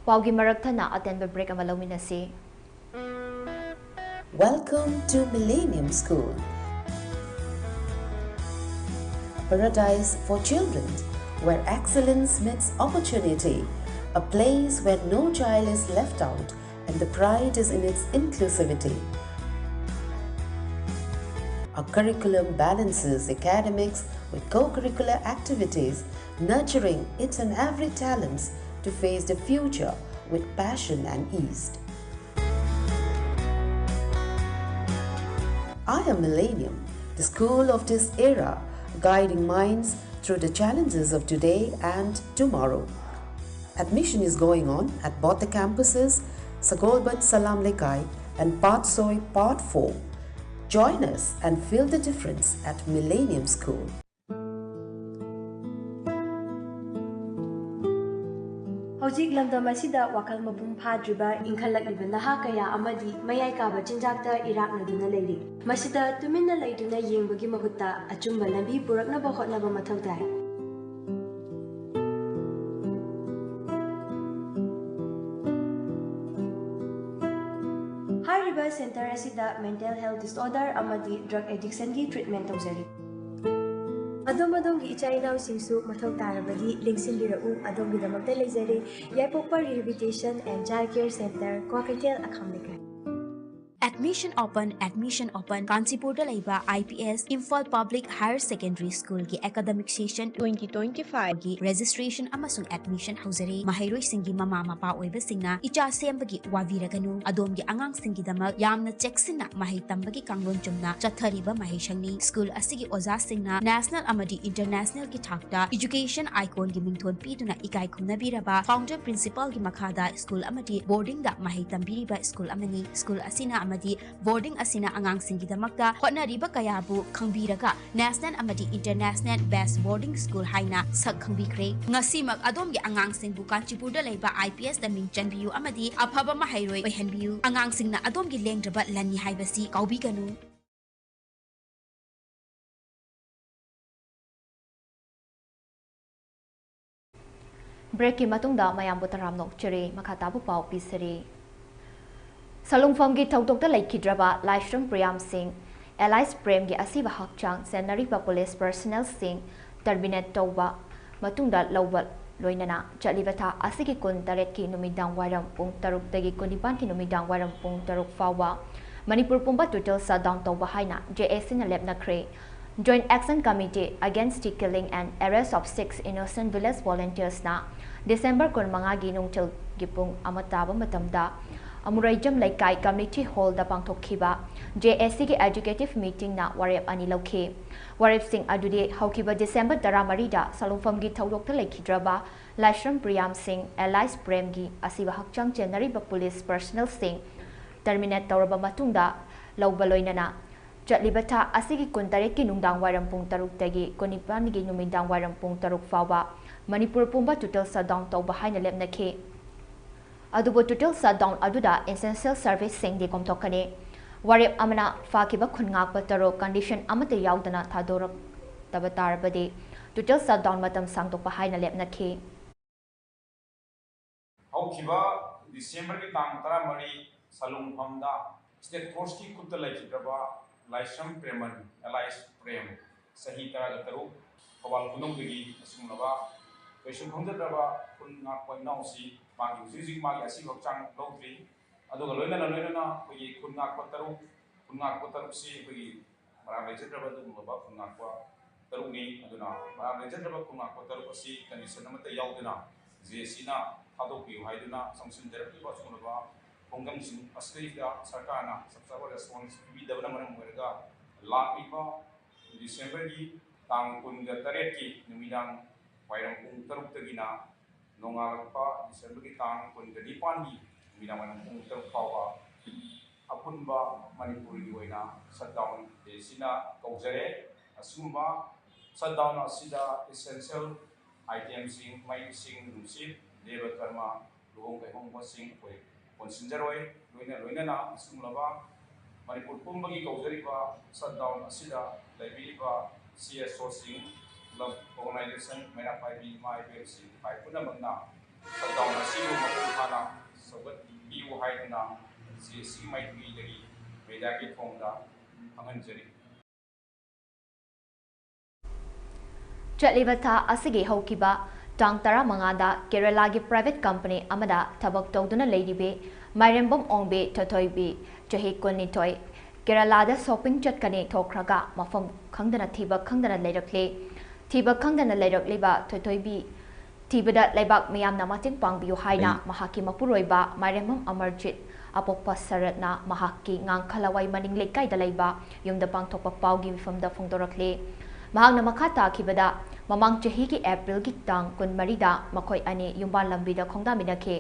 ꯄꯥꯎꯒꯤ ꯃꯔꯛ ꯊꯠꯅ ꯑꯇꯦꯟꯕ ꯕ꯭ꯔꯦꯛ ꯑꯃ ꯂꯧꯃꯤꯟꯅꯁꯤ꯫ Welcome to Millennium School, a paradise for children, where excellence meets opportunity, A place where no child is left out and the pride is in its inclusivity. Our curriculum balances academics with co-curricular activities, nurturing its and every talents to face the future with passion and ease. I am Millennium, the school of this era, guiding minds through the challenges of today and tomorrow. Admission is going on at both the campuses, Sagolband Salam Lekai and Patsoi Part four. Join us and feel the difference at Millennium School. ꯍꯧꯖꯤꯛ ꯂꯝꯗꯝ ꯑꯁꯤꯗ ꯋꯥꯈꯜ ꯃꯄꯨꯡ ꯐꯥꯗ꯭ꯔꯤꯕ ꯏꯟꯈꯠꯂꯛꯂꯤꯕ ꯅꯍꯥ ꯀꯌꯥ ꯑꯃꯗꯤ ꯃꯌꯥꯏ ꯀꯥꯕ ꯆꯤꯟꯖꯥꯛꯇ ꯏꯔꯥꯛꯅꯗꯨꯅ ꯂꯩꯔꯤ꯫ ꯃꯁꯤꯗ ꯇꯨꯃꯤꯟꯅ ꯂꯩꯗꯨꯅ ꯌꯦꯡꯕꯒꯤ ꯃꯍꯨꯠꯇ ꯑꯆꯨꯝꯕ ꯂꯝꯕꯤ ꯄꯨꯔꯛꯅꯕ ꯍꯣꯠꯅꯕ ꯃꯊꯧ ꯇꯥꯏ꯫ ꯍꯥꯏꯔꯤꯕ ꯁꯦꯟꯇꯔ ꯑꯁꯤꯗ mental health disorder ꯑꯃꯗꯤ drug addiction ꯒꯤ treatment ꯇꯧꯖꯔꯤ꯫ ꯑꯗꯣꯝ ꯑꯗꯣꯝꯒꯤ ꯏꯆꯥ ꯏꯅꯥꯎꯁꯤꯡꯁꯨ ꯃꯊꯧ ꯇꯥꯔꯕꯗꯤ ꯂꯦꯡꯁꯤꯟꯕꯤꯔꯛꯎ꯫ ꯑꯗꯣꯝꯒꯤꯗꯃꯛꯇ ꯂꯩꯖꯔꯦ ꯌꯥꯏꯄꯣꯛꯄ Rehabilitation and Child Care Centre, Kwakeithel, ꯑꯈꯥꯝ ꯂꯩꯀꯥꯏ꯫ Admission open, admission open꯫ ꯀꯥꯟꯆꯤꯄꯨꯔꯗ ꯂꯩꯕ I P S Imphal Public Higher Secondary School ꯒꯤ academic session twenty twenty-five ꯒꯤ registration ꯑꯃꯁꯨꯡ admission ꯍꯧꯖꯔꯦ꯫ ꯃꯍꯩꯔꯣꯏꯁꯤꯡꯒꯤ ꯃꯃꯥ ꯃꯄꯥ ꯑꯣꯏꯕꯁꯤꯡꯅ ꯏꯆꯥ ꯁꯦꯝꯕꯒꯤ ꯋꯥꯕꯤꯔꯒꯅꯨ꯫ ꯑꯗꯣꯝꯒꯤ ꯑꯉꯥꯡꯁꯤꯡꯒꯤꯗꯃꯛ ꯌꯥꯝꯅ ꯆꯦꯛꯁꯤꯟꯅ ꯃꯍꯩ ꯇꯝꯕꯒꯤ ꯀꯥꯡꯂꯣꯟ ꯆꯨꯝꯅ ꯆꯠꯊꯔꯤꯕ ꯃꯍꯩꯁꯪꯅꯤ꯫ School ꯑꯁꯤꯒꯤ ꯑꯣꯖꯥꯁꯤꯡꯅ national ꯑꯃꯗꯤ international ꯒꯤ ꯊꯥꯛꯇ education icon ꯒꯤ ꯃꯤꯡꯊꯣꯟ ꯄꯤꯗꯨꯅ ꯏꯀꯥꯏ ꯈꯨꯝꯅꯕꯤꯔꯕ founder principal ꯒꯤ ꯃꯈꯥꯗ school ꯑꯃꯗꯤ boarding ꯗ ꯃꯍꯩ ꯇꯝꯕꯤꯔꯤꯕ school ꯑꯃꯅꯤ꯫ School ꯑꯁꯤꯅ ꯑꯃꯗꯤ boarding ꯑꯁꯤꯅ ꯑꯉꯥꯡꯁꯤꯡꯒꯤꯗꯃꯛꯇ ꯍꯣꯠꯅꯔꯤꯕ ꯀꯌꯥꯕꯨ ꯈꯪꯕꯤꯔꯒ national ꯑꯃꯗꯤ international best boarding school ꯍꯥꯏꯅ ꯁꯛ ꯈꯪꯕꯤꯈ꯭ꯔꯦ꯫ ꯉꯁꯤꯃꯛ ꯑꯗꯣꯝꯒꯤ ꯑꯉꯥꯡꯁꯤꯡꯕꯨ ꯀꯥꯟꯆꯤꯄꯨꯔꯗ ꯂꯩꯕ I P S ꯇ ꯃꯤꯡ ꯆꯟꯕꯤꯌꯨ ꯑꯃꯗꯤ ꯑꯐꯕ ꯃꯍꯩꯔꯣꯏ ꯑꯣꯏꯍꯟꯕꯤꯌꯨ꯫ ꯑꯉꯥꯡꯁꯤꯡꯅ ꯑꯗꯣꯝꯒꯤ ꯂꯦꯡꯗ꯭ꯔꯕ ꯂꯟꯅꯤ ꯍꯥꯏꯕꯁꯤ ꯀꯥꯎꯕꯤꯒꯅꯨ꯫ Break ꯀꯤ ꯃꯇꯨꯡꯗ ꯃꯌꯥꯝꯕꯨ ꯇꯔꯥꯝꯅ ꯑꯣꯛꯆꯔꯤ꯫ ꯃꯈꯥ ꯇꯥꯕ ꯄꯥꯎ ꯄꯤꯖꯔꯤ꯫ ꯁꯂꯨꯡꯐꯝꯒꯤ ꯊꯧꯗꯣꯛꯇ ꯂꯩꯈꯤꯗ꯭ꯔꯕ ꯂꯥꯏꯁ꯭ꯔꯝ ꯄ꯭ꯔꯤꯌꯥꯝ ꯁꯤꯡ alias ꯄ꯭ꯔꯦꯝꯒꯤ ꯑꯁꯤꯕ ꯍꯛꯆꯥꯡ ꯆꯦꯟꯅꯔꯤꯕ police personnel ꯁꯤꯡ terminate ꯇꯧꯕ ꯃꯇꯨꯡꯗ ꯂꯧꯕ ꯂꯣꯏꯅꯅ ꯆꯠꯂꯤꯕ ꯊꯥ ꯑꯁꯤꯒꯤ ꯀꯨꯟ ꯇꯔꯦꯠꯀꯤ ꯅꯨꯃꯤꯗꯥꯡ ꯋꯥꯏꯔꯝ ꯄꯨꯡ ꯇꯔꯨꯛꯇꯒꯤ ꯀꯨꯟꯅꯤꯄꯥꯟꯒꯤ ꯅꯨꯃꯤꯗꯥꯡ ꯋꯥꯏꯔꯝ ꯄꯨꯡ ꯇꯔꯨꯛ ꯐꯥꯎꯕ ꯃꯅꯤꯄꯨꯔ ꯄꯨꯝꯕ total shutdown ꯇꯧꯕ ꯍꯥꯏꯅ J A Cꯅ ꯂꯦꯞꯅꯈ꯭ꯔꯦ꯫ Joint Action Committee Against the Killing and Arrest of Six Innocent Village Volunteersꯅ December ꯀꯨꯟꯃꯉꯥꯒꯤ ꯅꯨꯡꯊꯤꯜꯒꯤ ꯄꯨꯡ ꯑꯃ ꯇꯥꯕ ꯃꯇꯝꯗ ꯑꯃꯨꯔꯩꯖꯝ ꯂꯩꯀꯥꯏ Community Hallꯗ ꯄꯥꯡꯊꯣꯛꯈꯤꯕ J A Cꯒꯤ executive meetingꯅ ꯋꯥꯔꯦꯞ ꯑꯅꯤ ꯂꯧꯈꯤ꯫ ꯋꯥꯔꯦꯞꯁꯤꯡ ꯑꯗꯨꯗꯤ ꯍꯧꯈꯤꯕ December ꯇꯔꯥꯃꯔꯤꯗ ꯁꯂꯨꯡꯐꯝꯒꯤ ꯊꯧꯗꯣꯛꯇ ꯂꯩꯈꯤꯗ꯭ꯔꯕ ꯂꯥꯏꯁ꯭ꯔꯝ ꯄ꯭ꯔꯤꯌꯥꯝ ꯁꯤꯡ alias ꯄ꯭ꯔꯦꯝꯒꯤ ꯑꯁꯤꯕ ꯍꯛꯆꯥꯡ ꯆꯦꯟꯅꯔꯤꯕ police personnelꯁꯤꯡ terminate ꯇꯧꯔꯕ ꯃꯇꯨꯡꯗ ꯂꯧꯕ ꯂꯣꯏꯅꯅ ꯆꯠꯂꯤꯕ ꯊꯥ ꯑꯁꯤꯒꯤ ꯀꯨꯟ ꯇꯔꯦꯠꯀꯤ ꯅꯨꯡꯗꯥꯡ ꯋꯥꯏꯔꯝ ꯄꯨꯡ ꯇꯔꯨꯛꯇꯒꯤ ꯀꯨꯟꯅꯤꯄꯥꯟꯒꯤ ꯅꯨꯃꯤꯗꯥꯡ ꯋꯥꯏꯔꯝ ꯄꯨꯡ ꯇꯔꯨꯛ ꯐꯥꯎꯕ ꯃꯅꯤꯄꯨꯔ ꯄꯨꯝꯕ total shutdown ꯇꯧꯕ ꯍꯥꯏꯅ ꯂꯦꯞꯅꯈꯤ꯫ ꯑꯗꯨꯕꯨ total shutdown ꯑꯗꯨꯗ essential serviceꯁꯤꯡꯗꯤ ꯀꯣꯝꯊꯣꯛꯀꯅꯤ꯫ ꯋꯥꯔꯦꯞ ꯑꯃꯅ ꯐꯥꯈꯤꯕ ꯈꯨꯟ ꯉꯥꯛꯄ ꯇꯔꯨꯛ condition ꯑꯃꯠꯇ ꯌꯥꯎꯗꯅ ꯊꯥꯗꯣꯔꯛꯇꯕ ꯇꯥꯔꯕꯗꯤ total shutdown ꯃꯇꯝ ꯁꯥꯡꯗꯣꯛꯄ ꯍꯥꯏꯅ ꯂꯦꯞꯅꯈꯤ꯫ ꯍꯧꯈꯤꯕ Decemberꯒꯤ ꯇꯥꯡ ꯇꯔꯥꯃꯔꯤ ꯁꯂꯨꯡꯐꯝꯗ state forceꯀꯤ ꯈꯨꯠꯇ ꯂꯩꯈꯤꯗ꯭ꯔꯕ ꯂꯥꯏꯁ꯭ꯔꯝ ꯄ꯭ꯔꯦꯃꯟ alias ꯄ꯭ꯔꯦꯝ, ꯆꯍꯤ ꯇꯔꯥꯒ ꯇꯔꯨꯛ, ꯊꯧꯕꯥꯜ ꯈꯨꯅꯧꯗꯒꯤ ꯑꯁꯤꯒꯨꯝꯂꯕ ꯀꯩꯁꯨ ꯈꯪꯖꯗ꯭ꯔꯕ ꯈꯨꯟ ꯉꯥꯛꯄ ꯏꯅꯥꯎꯁꯤ ꯃꯥꯒꯤ ꯍꯧꯖꯤꯛ ꯍꯧꯖꯤꯛ ꯃꯥꯒꯤ ꯑꯁꯤꯕ ꯍꯛꯆꯥꯡ ꯂꯧꯗ꯭ꯔꯤ꯫ ꯑꯗꯨꯒ ꯂꯣꯏꯅꯅ ꯂꯣꯏꯅꯅ ꯑꯩꯈꯣꯏꯒꯤ ꯈꯨꯟ ꯉꯥꯛꯄ ꯇꯔꯨꯛ, ꯈꯨꯟ ꯉꯥꯛꯄ ꯇꯔꯨꯛꯁꯤ ꯑꯩꯈꯣꯏꯒꯤ ꯃꯔꯥꯜ ꯂꯩꯖꯗ꯭ꯔꯕ ꯑꯗꯨꯒꯨꯝꯂꯕ ꯈꯨꯟ ꯉꯥꯛꯄ ꯇꯔꯨꯛꯅꯤ꯫ ꯑꯗꯨꯅ ꯃꯔꯥꯜ ꯂꯩꯖꯗ꯭ꯔꯕ ꯈꯨꯟ ꯉꯥꯛꯄ ꯇꯔꯨꯛ ꯑꯁꯤ condition ꯑꯃꯠꯇ ꯌꯥꯎꯗꯅ J A Cꯅ ꯊꯥꯗꯣꯛꯄꯤꯌꯨ ꯍꯥꯏꯗꯨꯅ ꯆꯪꯁꯤꯟꯖꯔꯛꯂꯤꯕ ꯑꯁꯤꯒꯨꯝꯂꯕ ꯈꯣꯡꯖꯪꯁꯤꯡ ꯑꯁꯤꯗꯩꯗ ꯁꯔꯀꯥꯔꯅ ꯆꯞ ꯆꯥꯕ response ꯄꯤꯕꯤꯗꯕꯅ ꯃꯔꯝ ꯑꯣꯏꯔꯒ ꯂꯥꯛꯂꯤꯕ Decemberꯒꯤ ꯇꯥꯡ ꯀꯨꯟꯒ ꯇꯔꯦꯠꯀꯤ ꯅꯨꯃꯤꯗꯥꯡ ꯋꯥꯏꯔꯝ ꯄꯨꯡ ꯇꯔꯨꯛꯇꯒꯤꯅ ꯅꯣꯡꯉꯥꯜꯂꯛꯄ Decemberꯒꯤ ꯇꯥꯡ ꯀꯨꯟꯒ ꯅꯤꯄꯥꯟꯒꯤ ꯅꯨꯃꯤꯗꯥꯡ ꯋꯥꯏꯔꯝ ꯄꯨꯡ ꯇꯔꯨꯛ ꯐꯥꯎꯕ ꯑꯄꯨꯟꯕ ꯃꯅꯤꯄꯨꯔꯒꯤ ꯑꯣꯏꯅ shutdown J A Cꯅ ꯀꯧꯖꯔꯦ꯫ ꯑꯁꯤꯒꯨꯝꯕ shutdown ꯑꯁꯤꯗ essential itemꯁꯤꯡ, ꯃꯩ, ꯏꯁꯤꯡ, ꯅꯨꯡꯁꯤꯠ, ꯗꯦꯕ ꯀꯔꯃ, ꯂꯨꯍꯣꯡ ꯀꯩꯍꯣꯡꯕꯁꯤꯡ ꯑꯩꯈꯣꯏ ꯀꯣꯟꯁꯤꯟꯖꯔꯣꯏ꯫ ꯂꯣꯏꯅ ꯂꯣꯏꯅꯅ ꯑꯁꯤꯒꯨꯝꯂꯕ ꯃꯅꯤꯄꯨꯔ ꯄꯨꯝꯕꯒꯤ ꯀꯧꯖꯔꯤꯕ shutdown ꯑꯁꯤꯗ ꯂꯩꯕꯤꯔꯤꯕ C S Oꯁꯤꯡ, club, organization, ꯃꯩꯔꯥ ꯄꯥꯏꯕꯤ ꯏꯃꯥ ꯏꯕꯦꯜꯁꯤꯡ, ꯏꯄꯥ ꯄꯨꯝꯅꯃꯛꯅ shutdown ꯑꯁꯤꯕꯨ ꯃꯄꯨꯡ ꯐꯥꯅ ꯁꯧꯒꯠꯄꯤꯌꯨ ꯍꯥꯏꯗꯨꯅ J A C ꯃꯥꯏꯀꯩꯗꯒꯤ mediaꯒꯤ ꯊꯣꯡꯗ ꯈꯪꯍꯟꯖꯔꯤ꯫ ꯆꯠꯂꯤꯕ ꯊꯥ ꯑꯁꯤꯒꯤ ꯍꯧꯈꯤꯕ ꯇꯥꯡ ꯇꯔꯥꯃꯉꯥꯗ ꯀꯦꯔꯂꯥꯒꯤ private company ꯑꯃꯗ ꯊꯕꯛ ꯇꯧꯗꯨꯅ ꯂꯩꯔꯤꯕꯤ ꯃꯥꯏꯔꯦꯝꯕꯝ ꯑꯣꯡꯕꯤ ꯊꯣꯏꯊꯣꯏꯕꯤ, ꯆꯍꯤ ꯀꯨꯟꯅꯤꯊꯣꯏ, ꯀꯦꯔꯂꯥꯗ shopping ꯆꯠꯀꯅꯤ ꯊꯣꯛꯈ꯭ꯔꯒ ꯃꯐꯝ ꯈꯪꯗꯅ, ꯊꯤꯕ ꯈꯪꯗꯅ ꯂꯩꯔꯛꯂꯤ꯫ ꯊꯤꯕ ꯈꯪꯗꯅ ꯂꯩꯔꯛꯂꯤꯕ ꯊꯣꯏꯊꯣꯏꯕꯤ ꯊꯤꯕꯗ ꯂꯩꯕꯥꯛ ꯃꯤꯌꯥꯝꯅ ꯃꯇꯦꯡ ꯄꯥꯡꯕꯤꯌꯨ ꯍꯥꯏꯅ ꯑꯩ ꯃꯍꯥꯛꯀꯤ ꯃꯄꯨꯔꯣꯏꯕ ꯃꯥꯏꯔꯦꯝꯕꯝ ꯑꯃꯔꯖꯤꯠ, ꯑꯄꯣꯛꯄ ꯁꯔꯠꯅ ꯃꯍꯥꯛꯀꯤ ꯉꯥꯡꯈꯂꯋꯥꯏ ꯃꯅꯤꯡ ꯂꯩꯀꯥꯏꯗ ꯂꯩꯕ ꯌꯨꯝꯗ ꯄꯥꯡꯊꯣꯛꯄ ꯄꯥꯎꯒꯤ ꯃꯤꯐꯝꯗ ꯐꯣꯡꯗꯣꯔꯛꯂꯤ꯫ ꯃꯍꯥꯛꯅ ꯃꯈꯥ ꯇꯥꯈꯤꯕꯗ, ꯃꯃꯥꯡ ꯆꯍꯤꯒꯤ ꯑꯦꯄ꯭ꯔꯤꯜꯒꯤ ꯇꯥꯡ ꯀꯨꯟꯃꯔꯤꯗ ꯃꯈꯣꯏ ꯑꯅꯤ ꯌꯨꯝꯕꯥꯟ ꯂꯝꯕꯤꯗ ꯈꯣꯡꯗꯥꯃꯤꯟꯅꯈꯤ꯫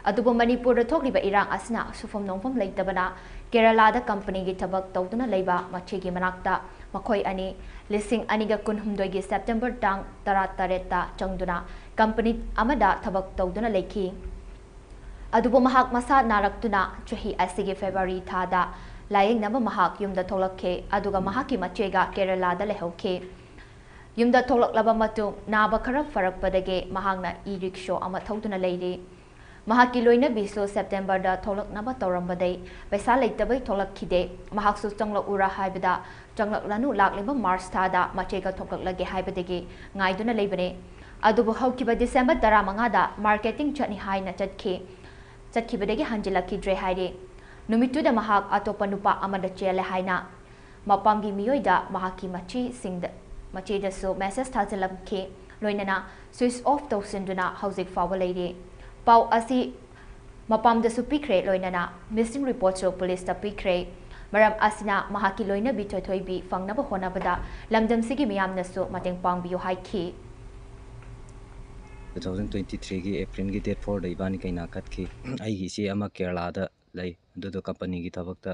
ꯑꯗꯨꯕꯨ ꯃꯅꯤꯄꯨꯔꯗ ꯊꯣꯛꯂꯤꯕ ꯏꯔꯥꯡ ꯑꯁꯤꯅ ꯁꯨꯐꯝ ꯅꯣꯝꯐꯝ ꯂꯩꯇꯕꯅ ꯀꯦꯔꯂꯥꯗ companyꯒꯤ ꯊꯕꯛ ꯇꯧꯗꯨꯅ ꯂꯩꯕ ꯃꯆꯦꯒꯤ ꯃꯅꯥꯛꯇ ꯃꯈꯣꯏ ꯑꯅꯤ ꯂꯤꯁꯤꯡ ꯑꯅꯤꯒ ꯀꯨꯟꯍꯨꯝꯗꯣꯏꯒꯤ September ꯇꯥꯡ ꯇꯔꯥꯇꯔꯦꯠꯇ ꯆꯪꯗꯨꯅ company ꯑꯃꯗ ꯊꯕꯛ ꯇꯧꯗꯨꯅ ꯂꯩꯈꯤ꯫ ꯑꯗꯨꯕꯨ ꯃꯍꯥꯛ ꯃꯁꯥ ꯅꯥꯔꯛꯇꯨꯅ ꯆꯍꯤ ꯑꯁꯤꯒꯤ February ꯊꯥꯗ ꯂꯥꯌꯦꯡꯅꯕ ꯃꯍꯥꯛ ꯌꯨꯝꯗ ꯊꯣꯛꯂꯛꯈꯤ, ꯑꯗꯨꯒ ꯃꯍꯥꯛꯀꯤ ꯃꯆꯦꯒ ꯀꯦꯔꯂꯥꯗ ꯂꯩꯍꯧꯈꯤ꯫ ꯌꯨꯝꯗ ꯊꯣꯛꯂꯛꯂꯕ ꯃꯇꯨꯡ ꯅꯥꯕ ꯈꯔ ꯐꯔꯛꯄꯗꯒꯤ ꯃꯍꯥꯛꯅ e-rickshaw ꯑꯃ ꯊꯧꯗꯨꯅ ꯂꯩꯔꯤ꯫ ꯃꯍꯥꯛꯀꯤ ꯂꯣꯏꯅꯕꯤꯁꯨ Septemberꯗ ꯊꯣꯛꯂꯛꯅꯕ ꯇꯧꯔꯝꯕꯗꯩ ꯄꯩꯁꯥ ꯂꯩꯇꯕꯩ ꯊꯣꯛꯂꯛꯈꯤꯗꯦ꯫ ꯃꯍꯥꯛꯁꯨ ꯆꯪꯂꯛꯎꯔꯥ ꯍꯥꯏꯕꯗ ꯆꯪꯂꯛꯂꯅꯨ, ꯂꯥꯛꯂꯤꯕ March ꯊꯥꯗ ꯃꯆꯦꯒ ꯊꯣꯛꯂꯛꯂꯒꯦ ꯍꯥꯏꯕꯗꯒꯤ ꯉꯥꯏꯗꯨꯅ ꯂꯩꯕꯅꯦ꯫ ꯑꯗꯨꯕꯨ ꯍꯧꯈꯤꯕ December ꯇꯔꯥꯃꯉꯥꯗ marketing ꯆꯠꯅꯤ ꯍꯥꯏꯅ ꯆꯠꯈꯤ꯫ ꯆꯠꯈꯤꯕꯗꯒꯤ ꯍꯟꯖꯤꯜꯂꯛꯈꯤꯗ꯭ꯔꯦ ꯍꯥꯏꯔꯤ꯫ ꯅꯨꯃꯤꯠꯇꯨꯗ ꯃꯍꯥꯛ ꯑꯇꯣꯞꯄ ꯅꯨꯄꯥ ꯑꯃꯗ ꯆꯦꯜꯂꯦ ꯍꯥꯏꯅ ꯃꯄꯥꯝꯒꯤ ꯃꯤꯑꯣꯏꯗ ꯃꯍꯥꯛꯀꯤ ꯃꯆꯦꯁꯤꯡꯗ, ꯃꯆꯦꯗꯁꯨ message ꯊꯥꯖꯤꯜꯂꯝꯈꯤ꯫ ꯂꯣꯏꯅꯅ switch off ꯇꯧꯁꯤꯟꯗꯨꯅ ꯍꯧꯖꯤꯛ ꯐꯥꯎꯕ ꯂꯩꯔꯤ꯫ ꯄꯥꯎ ꯑꯁꯤ ꯃꯄꯥꯝꯗꯁꯨ ꯄꯤꯈ꯭ꯔꯦ, ꯂꯣꯏꯅꯅ missing reportꯁꯨ ꯄꯨꯂꯤꯁꯇ ꯄꯤꯈ꯭ꯔꯦ꯫ ꯃꯔꯝ ꯑꯁꯤꯅ ꯃꯍꯥꯛꯀꯤ ꯂꯣꯏꯅꯕꯤ ꯊꯣꯏꯊꯣꯏꯕꯤ ꯐꯪꯅꯕ ꯍꯣꯠꯅꯕꯗ ꯂꯝꯗꯝꯁꯤꯒꯤ ꯃꯤꯌꯥꯝꯅꯁꯨ ꯃꯇꯦꯡ ꯄꯥꯡꯕꯤꯌꯨ ꯍꯥꯏꯈꯤ꯫ Two thousand twenty threeꯒꯤ ꯑꯦꯄ꯭ꯔꯤꯜꯒꯤ date fourꯗ ꯏꯕꯥꯅꯤ ꯀꯩꯅꯥ ꯀꯠꯈꯤ꯫ ꯑꯩꯒꯤ ꯏꯆꯦ ꯑꯃ ꯀꯦꯔꯂꯥꯗ ꯂꯩ, ꯑꯗꯨꯗꯣ companyꯒꯤ ꯊꯕꯛꯇ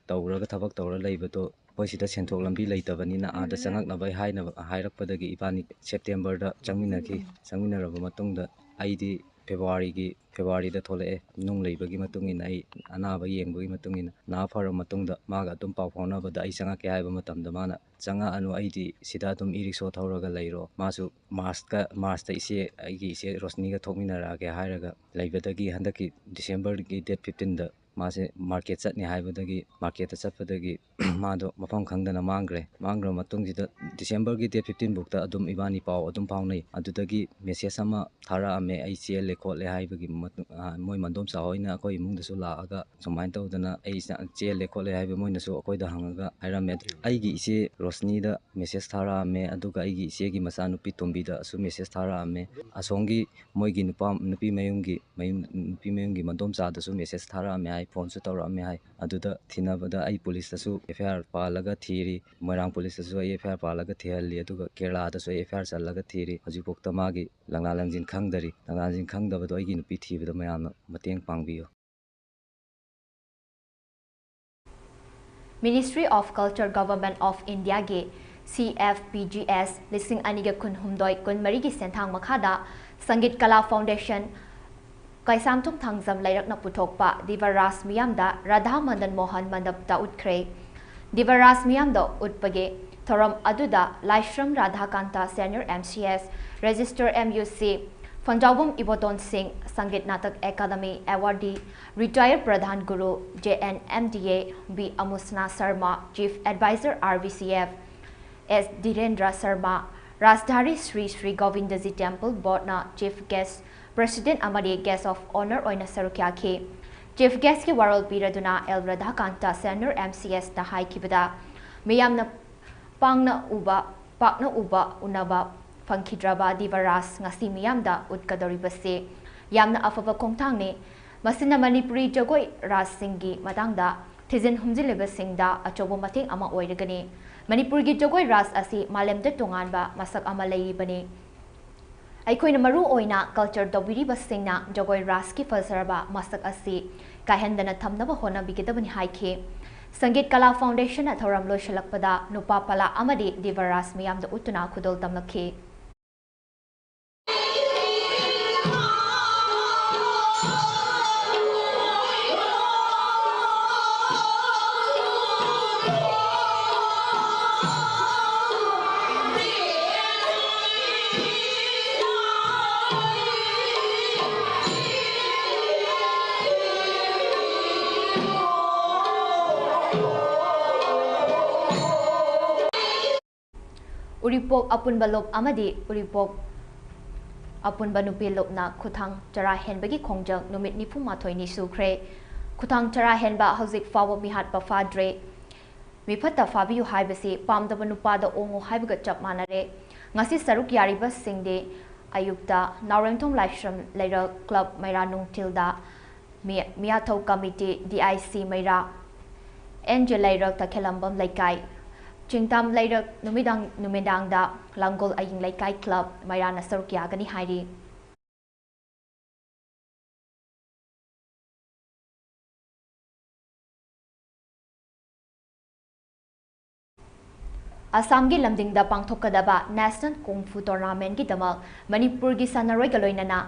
ꯇꯧꯔꯒ, ꯊꯕꯛ ꯇꯧꯔ ꯂꯩꯕꯗꯣ ꯑꯩꯈꯣꯏ ꯁꯤꯗ ꯁꯦꯟꯊꯣꯛ ꯂꯝꯕꯤ ꯂꯩꯇꯕꯅꯤꯅ ꯑꯥꯗ ꯆꯪꯉꯛꯅꯕ ꯍꯥꯏꯅꯕ ꯍꯥꯏꯔꯛꯄꯗꯒꯤ ꯏꯕꯥꯅꯤ Septemberꯗ ꯆꯪꯃꯤꯟꯅꯈꯤ꯫ ꯆꯪꯃꯤꯟꯅꯔꯕ ꯃꯇꯨꯡꯗ ꯑꯩꯗꯤ Februaryꯒꯤ, Februaryꯗ ꯊꯣꯛꯂꯛꯑꯦ꯫ ꯅꯨꯡ ꯂꯩꯕꯒꯤ ꯃꯇꯨꯡ ꯏꯟꯅ, ꯑꯩ ꯑꯅꯥꯕ ꯌꯦꯡꯕꯒꯤ ꯃꯇꯨꯡ ꯏꯟꯅ, ꯅꯥ ꯐꯔꯕ ꯃꯇꯨꯡꯗ ꯃꯥꯒ ꯑꯗꯨꯝ ꯄꯥꯎ ꯐꯥꯎꯅꯕꯗ ꯑꯩ ꯆꯪꯉꯛꯀꯦ ꯍꯥꯏꯕ ꯃꯇꯝꯗ ꯃꯥꯅ, "ꯆꯪꯉꯛꯑꯅꯨ, ꯑꯩꯗꯤ ꯁꯤꯗ ꯑꯗꯨꯝ e-rickshaw ꯊꯧꯔꯒ ꯂꯩꯔꯣ"꯫ ꯃꯥꯁꯨ Marchꯀ, Marchꯇ ꯏꯆꯦ, ꯑꯩꯒꯤ ꯏꯆꯦ ꯔꯣꯁꯅꯤꯒ ꯊꯣꯛꯃꯤꯟꯅꯔꯛꯑꯒꯦ ꯍꯥꯏꯔꯒ ꯂꯩꯕꯗꯒꯤ ꯍꯟꯗꯛꯀꯤ Decemberꯒꯤ date fifteenꯗ ꯃꯥꯁꯦ ꯃꯥꯔꯀꯦꯠ ꯆꯠꯅꯤ ꯍꯥꯏꯕꯗꯒꯤ, ꯃꯥꯔꯀꯦꯠꯇ ꯆꯠꯄꯗꯒꯤ ꯃꯥꯗꯣ ꯃꯐꯝ ꯈꯪꯗꯅ ꯃꯥꯡꯈ꯭ꯔꯦ꯫ ꯃꯥꯡꯈ꯭ꯔꯕ ꯃꯇꯨꯡꯁꯤꯗ ꯗꯤꯁꯦꯝꯕꯔꯒꯤ ꯗꯦꯠ ꯐꯤꯐꯇꯤꯟ ꯐꯥꯎꯗ ꯑꯗꯨꯝ ꯏꯕꯥꯅꯤ ꯄꯥꯎ ꯑꯗꯨꯝ ꯐꯥꯎꯅꯩ꯫ ꯑꯗꯨꯗꯒꯤ ꯃꯦꯁꯦꯖ ꯑꯃ ꯊꯥꯔꯛꯑꯝꯃꯦ, ꯑꯩ ꯆꯦꯜꯂꯦ ꯈꯣꯠꯂꯦ ꯍꯥꯏꯕꯒꯤ ꯃꯇꯨꯡ, ꯑ, ꯃꯣꯏ ꯃꯟꯗꯣꯝꯆꯥ ꯍꯣꯏꯅ ꯑꯩꯈꯣꯏ ꯏꯃꯨꯡꯗꯁꯨ ꯂꯥꯛꯑꯒ ꯁꯨꯃꯥꯏꯅ ꯇꯧꯗꯅ ꯑꯩ ꯆꯦꯜꯂꯦ ꯈꯣꯠꯂꯦ ꯍꯥꯏꯕ ꯃꯣꯏꯅꯁꯨ ꯑꯩꯈꯣꯏꯗ ꯍꯪꯉꯒ ꯍꯥꯏꯔꯝꯃꯦ꯫ ꯑꯗꯨ ꯑꯩꯒꯤ ꯏꯆꯦ ꯔꯣꯁꯅꯤꯗ ꯃꯦꯁꯦꯖ ꯊꯥꯔꯛꯑꯝꯃꯦ, ꯑꯗꯨꯒ ꯑꯩꯒꯤ ꯏꯆꯦꯒꯤ ꯃꯆꯥꯅꯨꯄꯤ ꯇꯣꯝꯕꯤꯗꯁꯨ ꯃꯦꯁꯦꯖ ꯊꯥꯔꯛꯑꯝꯃꯦ꯫ ꯑꯁꯣꯝꯒꯤ ꯃꯣꯏꯒꯤ ꯅꯨꯄꯥ, ꯅꯨꯄꯤ ꯃꯌꯨꯝꯒꯤ, ꯃꯌꯨꯝ, ꯅꯨꯄꯤ ꯃꯌꯨꯝꯒꯤ ꯃꯟꯗꯣꯝꯆꯥꯗꯁꯨ ꯃꯦꯁꯦꯖ ꯊꯥꯔꯛꯑꯝꯃꯦ ꯍꯥꯏ, ꯐꯣꯟꯁꯨ ꯇꯧꯔꯛꯑꯝꯃꯦ ꯍꯥꯏ꯫ ꯑꯗꯨꯗ ꯊꯤꯅꯕꯗ ꯑꯩ ꯄꯨꯂꯤꯁꯇꯁꯨ ꯑꯦꯐ ꯑꯥꯏ ꯑꯥꯔ ꯄꯥꯜꯂꯒ ꯊꯤꯔꯤ, ꯃꯣꯏꯔꯥꯡ ꯄꯨꯂꯤꯁꯇꯁꯨ ꯑꯩ ꯑꯦꯐ ꯑꯥꯏ ꯑꯥꯔ ꯄꯥꯜꯂꯒ ꯊꯤꯍꯜꯂꯤ, ꯑꯗꯨꯒ ꯀꯦꯔꯂꯥꯗꯁꯨ ꯑꯩ ꯑꯦꯐ ꯑꯥꯏ ꯑꯥꯔ ꯆꯜꯂꯒ ꯊꯤꯔꯤ꯫ ꯍꯧꯖꯤꯛꯐꯥꯎꯗ ꯃꯥꯒꯤ ꯂꯪꯂꯥ ꯂꯪꯖꯤꯟ ꯈꯪꯗꯔꯤ꯫ ꯂꯪꯂꯥ ꯂꯪꯖꯤꯟ ꯈꯪꯗꯕꯗꯣ ꯑꯩꯒꯤ ꯅꯨꯄꯤ ꯊꯤꯕꯗ ꯃꯌꯥꯝꯅ ꯃꯇꯦꯡ ꯄꯥꯡꯕꯤꯌꯨ꯫ Ministry of Culture, Government of Indiaꯒꯤ C F P G S ꯂꯤꯁꯤꯡ ꯑꯅꯤꯒ ꯀꯨꯟꯍꯨꯝꯗꯣꯏ ꯀꯨꯟꯃꯔꯤꯒꯤ ꯁꯦꯟꯊꯥꯡ ꯃꯈꯥꯗ ꯁꯪꯒꯤꯠ ꯀꯂꯥ ꯐꯥꯎꯟꯗꯦꯁꯟ ꯀꯩꯁꯥꯝꯊꯣꯡ ꯊꯥꯡꯖꯝ ꯂꯩꯔꯛꯅ ꯄꯨꯊꯣꯛꯄ ꯗꯤꯕ ꯔꯥꯁ ꯃꯤꯌꯥꯝꯗ ꯔꯥꯙꯥ ꯃꯗꯟ ꯃꯣꯍꯟ ꯃꯟꯗꯞꯇ ꯎꯠꯈ꯭ꯔꯦ꯫ ꯗꯤꯕ ꯔꯥꯁ ꯃꯤꯌꯥꯝꯗ ꯎꯠꯄꯒꯤ ꯊꯧꯔꯝ ꯑꯗꯨꯗ ꯂꯥꯏꯁ꯭ꯔꯝ ꯔꯥꯙꯥꯀꯥꯟꯇ, Senior M C S, Register M U C, Phanjoubam Iboton Singh, Sangeet Natak academy awardee, retired ꯄ꯭ꯔꯙꯥꯟ ꯒꯨꯔꯨ, J N M D A, B Amusana Sharma, Chief Advisor, R V C F, S Dhirendra Sharma, Rajdhari Shri Shri Govindaji Temple Boardꯅ Chief Guest, President ꯑꯃꯗꯤ Guest of Honour ꯑꯣꯏꯅ ꯁꯔꯨꯛ ꯌꯥꯈꯤ꯫ Chief Guestꯀꯤ ꯋꯥꯔꯣꯜ ꯄꯤꯔꯗꯨꯅ L ꯔꯥꯙꯥꯀꯥꯟꯇ, Senior M C Sꯅ ꯍꯥꯏꯈꯤꯕꯗ, ꯃꯤꯌꯥꯝꯅ ꯄꯥꯡꯅ ꯎꯕ, ꯄꯥꯛꯅ ꯎꯕ, ꯎꯅꯕ ꯐꯪꯈꯤꯗ꯭ꯔꯕ ꯗꯤꯕ ꯔꯥꯁ ꯉꯁꯤ ꯃꯤꯌꯥꯝꯗ ꯎꯠꯀꯗꯧꯔꯤꯕꯁꯤ ꯌꯥꯝꯅ ꯑꯐꯕ ꯈꯣꯡꯊꯥꯡꯅꯤ꯫ ꯃꯁꯤꯅ ꯃꯅꯤꯄꯨꯔꯤ ꯖꯒꯣꯏ ꯔꯥꯁꯁꯤꯡꯒꯤ ꯃꯇꯥꯡꯗ ꯊꯤꯖꯤꯟ ꯍꯨꯝꯖꯤꯜꯂꯤꯕꯁꯤꯡꯗ ꯑꯆꯧꯕ ꯃꯇꯦꯡ ꯑꯃ ꯑꯣꯏꯔꯒꯅꯤ꯫ ꯃꯅꯤꯄꯨꯔꯒꯤ ꯖꯒꯣꯏ ꯔꯥꯁ ꯑꯁꯤ ꯃꯥꯂꯦꯝꯗ ꯇꯣꯉꯥꯟꯕ ꯃꯁꯛ ꯑꯃ ꯂꯩꯔꯤꯕꯅꯤ꯫ ꯑꯩꯈꯣꯏꯅ ꯃꯔꯨ ꯑꯣꯏꯅ culture ꯇꯧꯕꯤꯔꯤꯕꯁꯤꯡꯅ ꯖꯒꯣꯏ ꯔꯥꯁꯀꯤ ꯐꯖꯔꯕ ꯃꯁꯛ ꯑꯁꯤ ꯀꯥꯏꯍꯟꯗꯅ ꯊꯝꯅꯕ ꯍꯣꯠꯅꯕꯤꯒꯗꯕꯅꯤ ꯍꯥꯏꯈꯤ꯫ ꯁꯪꯒꯤꯠ ꯀꯂꯥ ꯐꯥꯎꯟꯗꯦꯁꯟꯅ ꯊꯧꯔꯝ ꯂꯣꯏꯁꯤꯜꯂꯛꯄꯗ ꯅꯨꯄꯥ ꯄꯂꯥ ꯑꯃꯗꯤ ꯗꯤꯕ ꯔꯥꯁ ꯃꯤꯌꯥꯝꯗ ꯎꯠꯇꯨꯅ ꯈꯨꯗꯣꯜ ꯇꯝꯂꯛꯈꯤ꯫ ꯎꯔꯤꯄꯣꯛ ꯑꯄꯨꯟꯕ ꯂꯨꯞ ꯑꯃꯗꯤ ꯎꯔꯤꯄꯣꯛ ꯑꯄꯨꯟꯕ ꯅꯨꯄꯤ ꯂꯨꯞꯅ ꯈꯨꯊꯥꯡ ꯆꯔꯥ ꯍꯦꯟꯕꯒꯤ ꯈꯣꯡꯖꯪ ꯅꯨꯃꯤꯠ ꯅꯤꯐꯨ ꯃꯥꯊꯣꯏꯅꯤ ꯁꯨꯈ꯭ꯔꯦ꯫ ꯈꯨꯊꯥꯡ ꯆꯔꯥ ꯍꯦꯟꯕ ꯍꯧꯖꯤꯛ ꯐꯥꯎꯕ ꯃꯤꯍꯥꯠꯄ ꯐꯥꯗ꯭ꯔꯦ꯫ ꯃꯤꯐꯠꯇ ꯐꯥꯕꯤꯌꯨ ꯍꯥꯏꯕꯁꯤ ꯄꯥꯝꯗꯕ ꯅꯨꯄꯥꯗ ꯑꯣꯡꯉꯨ ꯍꯥꯏꯕꯒ ꯆꯞ ꯃꯥꯟꯅꯔꯦ꯫ ꯉꯁꯤ ꯁꯔꯨꯛ ꯌꯥꯔꯤꯕꯁꯤꯡꯗꯤ ꯑꯌꯨꯛꯇ ꯅꯥꯎꯔꯦꯝꯊꯣꯡ ꯂꯥꯏꯁ꯭ꯔꯝ ꯂꯩꯔꯛ ꯀ꯭ꯂꯕ ꯃꯩꯔꯥ ꯅꯨꯡꯊꯤꯜꯗ ꯃꯤ-, ꯃꯤꯌꯥꯊꯧ committee, D I C ꯃꯩꯔꯥ, and J ꯂꯩꯔꯛ ꯇꯈꯦꯂꯝꯕꯝ ꯂꯩꯀꯥꯏ, ꯆꯤꯡꯇꯥꯝ ꯂꯩꯔꯛ ꯅꯨꯃꯤꯗꯥꯡ, ꯅꯨꯃꯤꯗꯥꯡꯗ ꯂꯥꯡꯒꯣꯜ ꯑꯌꯤꯡ ꯂꯩꯀꯥꯏ ꯀ꯭ꯂꯕ ꯃꯩꯔꯥꯅ ꯁꯔꯨꯛ ꯌꯥꯒꯅꯤ ꯍꯥꯏꯔꯤ꯫ ꯑꯁꯥꯝꯒꯤ ꯂꯝꯗꯤꯡꯗ ꯄꯥꯡꯊꯣꯛꯀꯗꯕ National Kung Fu Tournamentꯀꯤꯗꯃꯛ ꯃꯅꯤꯄꯨꯔꯒꯤ ꯁꯥꯟꯅꯔꯣꯏꯒ ꯂꯣꯏꯅꯅ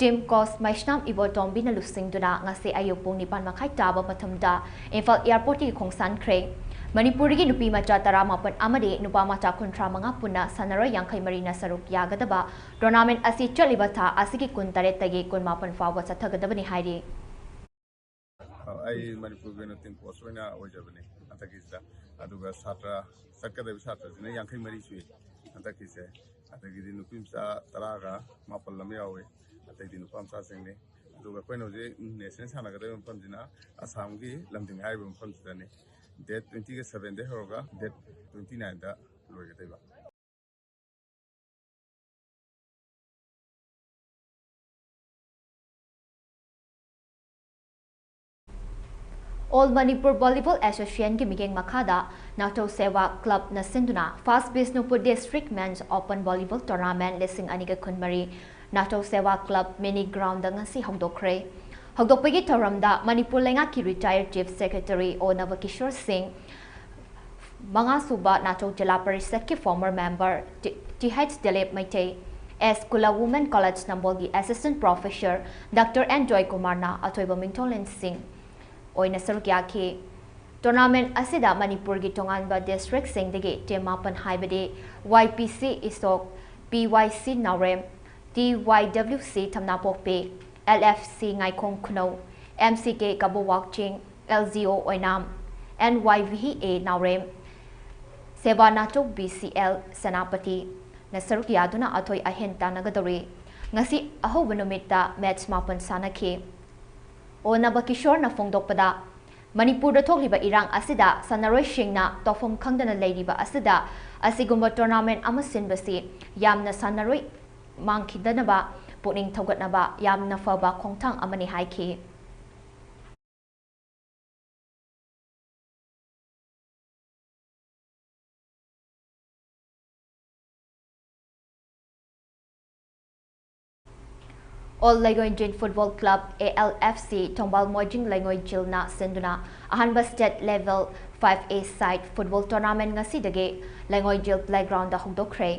team coach ꯃꯩꯁꯅꯥꯝ ꯏꯕꯣꯇꯣꯝꯕꯤꯅ ꯂꯨꯆꯤꯡꯗꯨꯅ ꯉꯁꯤ ꯑꯌꯨꯛ ꯄꯨꯡ ꯅꯤꯄꯥꯟ ꯃꯈꯥꯏ ꯇꯥꯕ ꯃꯇꯝꯗ ꯏꯝꯐꯥꯜ airportꯀꯤ ꯈꯣꯡꯁꯥꯟꯈ꯭ꯔꯦ꯫ ꯃꯅꯤꯄꯨꯔꯒꯤ ꯅꯨꯄꯤ ꯃꯆꯥ ꯇꯔꯥꯃꯥꯄꯟ ꯑꯃꯗꯤ ꯅꯨꯄꯥ ꯃꯆꯥ ꯀꯨꯟꯊ꯭ꯔꯥ ꯃꯉꯥ ꯄꯨꯟꯅ ꯁꯥꯟꯅꯔꯣꯏ ꯌꯥꯡꯈꯩ ꯃꯔꯤꯅ ꯁꯔꯨꯛ ꯌꯥꯒꯗꯕ tournament ꯑꯁꯤ ꯆꯠꯂꯤꯕ ꯊꯥ ꯑꯁꯤꯒꯤ ꯀꯨꯟ ꯇꯔꯦꯠꯇꯒꯤ ꯀꯨꯟ ꯃꯥꯄꯟ ꯐꯥꯎꯕ ꯆꯠꯊꯒꯗꯕꯅꯤ ꯍꯥꯏꯔꯤ꯫ ꯑꯩ ꯃꯅꯤꯄꯨꯔꯒꯤ ꯑꯣꯏꯅ team coach ꯑꯣꯏꯅ ꯑꯣꯏꯖꯕꯅꯤ ꯍꯟꯗꯛꯀꯤꯁꯤꯗ꯫ ꯑꯗꯨꯒ ꯁꯥꯇ꯭ꯔ, ꯆꯠꯀꯗꯕ ꯁꯥꯇ꯭ꯔꯁꯤꯅ ꯌꯥꯡꯈꯩ ꯃꯔꯤ ꯁꯨꯏ ꯍꯟꯗꯛꯀꯤꯁꯦ꯫ ꯑꯗꯒꯤꯗꯤ ꯅꯨꯄꯤ ꯃꯆꯥ ꯇꯔꯥꯒ ꯃꯥꯄꯜ ꯑꯃ ꯌꯥꯎꯋꯦ, ꯑꯇꯩꯗꯤ ꯅꯨꯄꯥ ꯃꯆꯥꯁꯤꯡꯅꯤ꯫ ꯑꯗꯨꯒ ꯑꯩꯈꯣꯏꯅ ꯍꯧꯖꯤꯛ national ꯁꯥꯟꯅꯒꯗꯕ ꯃꯐꯝꯁꯤꯅ ꯑꯁꯥꯝꯒꯤ ꯂꯝꯗꯤꯡ ꯍꯥꯏꯔꯤꯕ ꯃꯐꯝꯁꯤꯗꯅꯤ꯫ Date twenty sevenꯗꯒꯤ ꯍꯧꯔꯒ date twenty nineꯗ ꯂꯣꯏꯒꯗꯣꯏꯕ꯫ All Manipur Volleyball Associationꯒꯤ ꯃꯤꯠꯌꯦꯡ ꯃꯈꯥꯗ ꯅꯥꯊꯧ ꯁꯦꯋꯥ ꯀ꯭ꯂꯕꯅ ꯁꯤꯟꯗꯨꯅ First Bishnupur District Men's Open Volleyball Tournament ꯂꯤꯁꯤꯡ ꯑꯅꯤꯒ ꯀꯨꯟꯃꯔꯤ ꯅꯥꯊꯧ ꯁꯦꯋꯥ ꯀ꯭ꯂꯕ mini groundꯗ ꯉꯁꯤ ꯍꯧꯗꯣꯛꯈ꯭ꯔꯦ꯫ ꯍꯧꯗꯣꯛꯄꯒꯤ ꯊꯧꯔꯝꯗ ꯃꯅꯤꯄꯨꯔ ꯂꯩꯉꯥꯛꯀꯤ retired Chief Secretary O Nabakishore Singh, ꯃꯉꯥꯁꯨꯕ ꯅꯥꯊꯧ ꯖꯤꯂꯥ ꯄꯔꯤꯁꯠꯀꯤ former member T-, T H Dilip Meitei, S Kula Women College ꯅꯝꯕꯣꯜꯒꯤ Assistant Professor ꯗꯥꯛꯇꯔ ꯑꯦꯟ ꯖꯣꯏꯀꯨꯃꯥꯔꯅ ꯑꯊꯣꯏꯕ ꯃꯤꯡꯊꯣꯜꯂꯦꯟꯁꯤꯡ ꯑꯣꯏꯅ ꯁꯔꯨꯛ ꯌꯥꯈꯤ꯫ Tournament ꯑꯁꯤꯗ ꯃꯅꯤꯄꯨꯔꯒꯤ ꯇꯣꯉꯥꯟꯕ districtꯁꯤꯡꯗꯒꯤ team ꯃꯥꯄꯟ ꯍꯥꯏꯕꯗꯤ ꯋꯥꯏ ꯄꯤ ꯁꯤ ꯏꯁꯣꯛ, ꯄꯤ ꯋꯥꯏ ꯁꯤ ꯅꯥꯎꯔꯦꯝ, ꯇꯤ ꯋꯥꯏ ꯗꯕ꯭ꯂꯤꯎ ꯁꯤ ꯊꯝꯅꯥꯄꯣꯛꯄꯤ, L F C ꯉꯥꯏꯈꯣꯡ ꯈꯨꯅꯧ, M C K ꯀꯕꯣ ꯋꯥꯛꯆꯤꯡ, L G O Oinam, and Y V A ꯅꯥꯎꯔꯦꯝ, ꯁꯦꯕꯥ ꯅꯥꯆꯣꯛ B C L ꯁꯦꯅꯥꯄꯇꯤꯅ ꯁꯔꯨꯛ ꯌꯥꯗꯨꯅ ꯑꯊꯣꯏ ꯑꯍꯦꯟ ꯇꯥꯟꯅꯒꯗꯧꯔꯤ꯫ ꯉꯁꯤ ꯑꯍꯧꯕ ꯅꯨꯃꯤꯠꯇ ꯃꯦꯠꯆ ꯃꯥꯄꯟ ꯁꯥꯟꯅꯈꯤ꯫ ꯑꯣ ꯅꯕꯀꯤꯁꯣꯔꯅ ꯐꯣꯡꯗꯣꯛꯄꯗ, ꯃꯅꯤꯄꯨꯔꯗ ꯊꯣꯛꯂꯤꯕ ꯏꯔꯥꯡ ꯑꯁꯤꯗ ꯁꯥꯟꯅꯔꯣꯏꯁꯤꯡꯅ ꯇꯧꯐꯝ ꯈꯪꯗꯅ ꯂꯩꯔꯤꯕ ꯑꯁꯤꯗ ꯑꯁꯤꯒꯨꯝꯕ tournament ꯑꯃ ꯁꯤꯟꯕꯁꯤ ꯌꯥꯝꯅ ꯁꯥꯟꯅꯔꯣꯏ ꯃꯥꯡꯈꯤꯗꯅꯕ ꯄꯨꯛꯅꯤꯡ ꯊꯧꯒꯠꯅꯕ ꯌꯥꯝꯅ ꯐꯕ ꯈꯣꯡꯊꯥꯡ ꯑꯃꯅꯤ ꯍꯥꯏꯈꯤ꯫ All Laingoijin Football Club, A L F C, Thoubal ꯃꯣꯏꯖꯤꯡ ꯂꯩꯉꯣꯏꯖꯤꯜꯅ ꯁꯤꯟꯗꯨꯅ ꯑꯍꯥꯟꯕ state level five A side football tournament ꯉꯁꯤꯗꯒꯤ ꯂꯩꯉꯣꯏꯖꯤꯜ playground ꯗ ꯍꯧꯗꯣꯛꯈ꯭ꯔꯦ꯫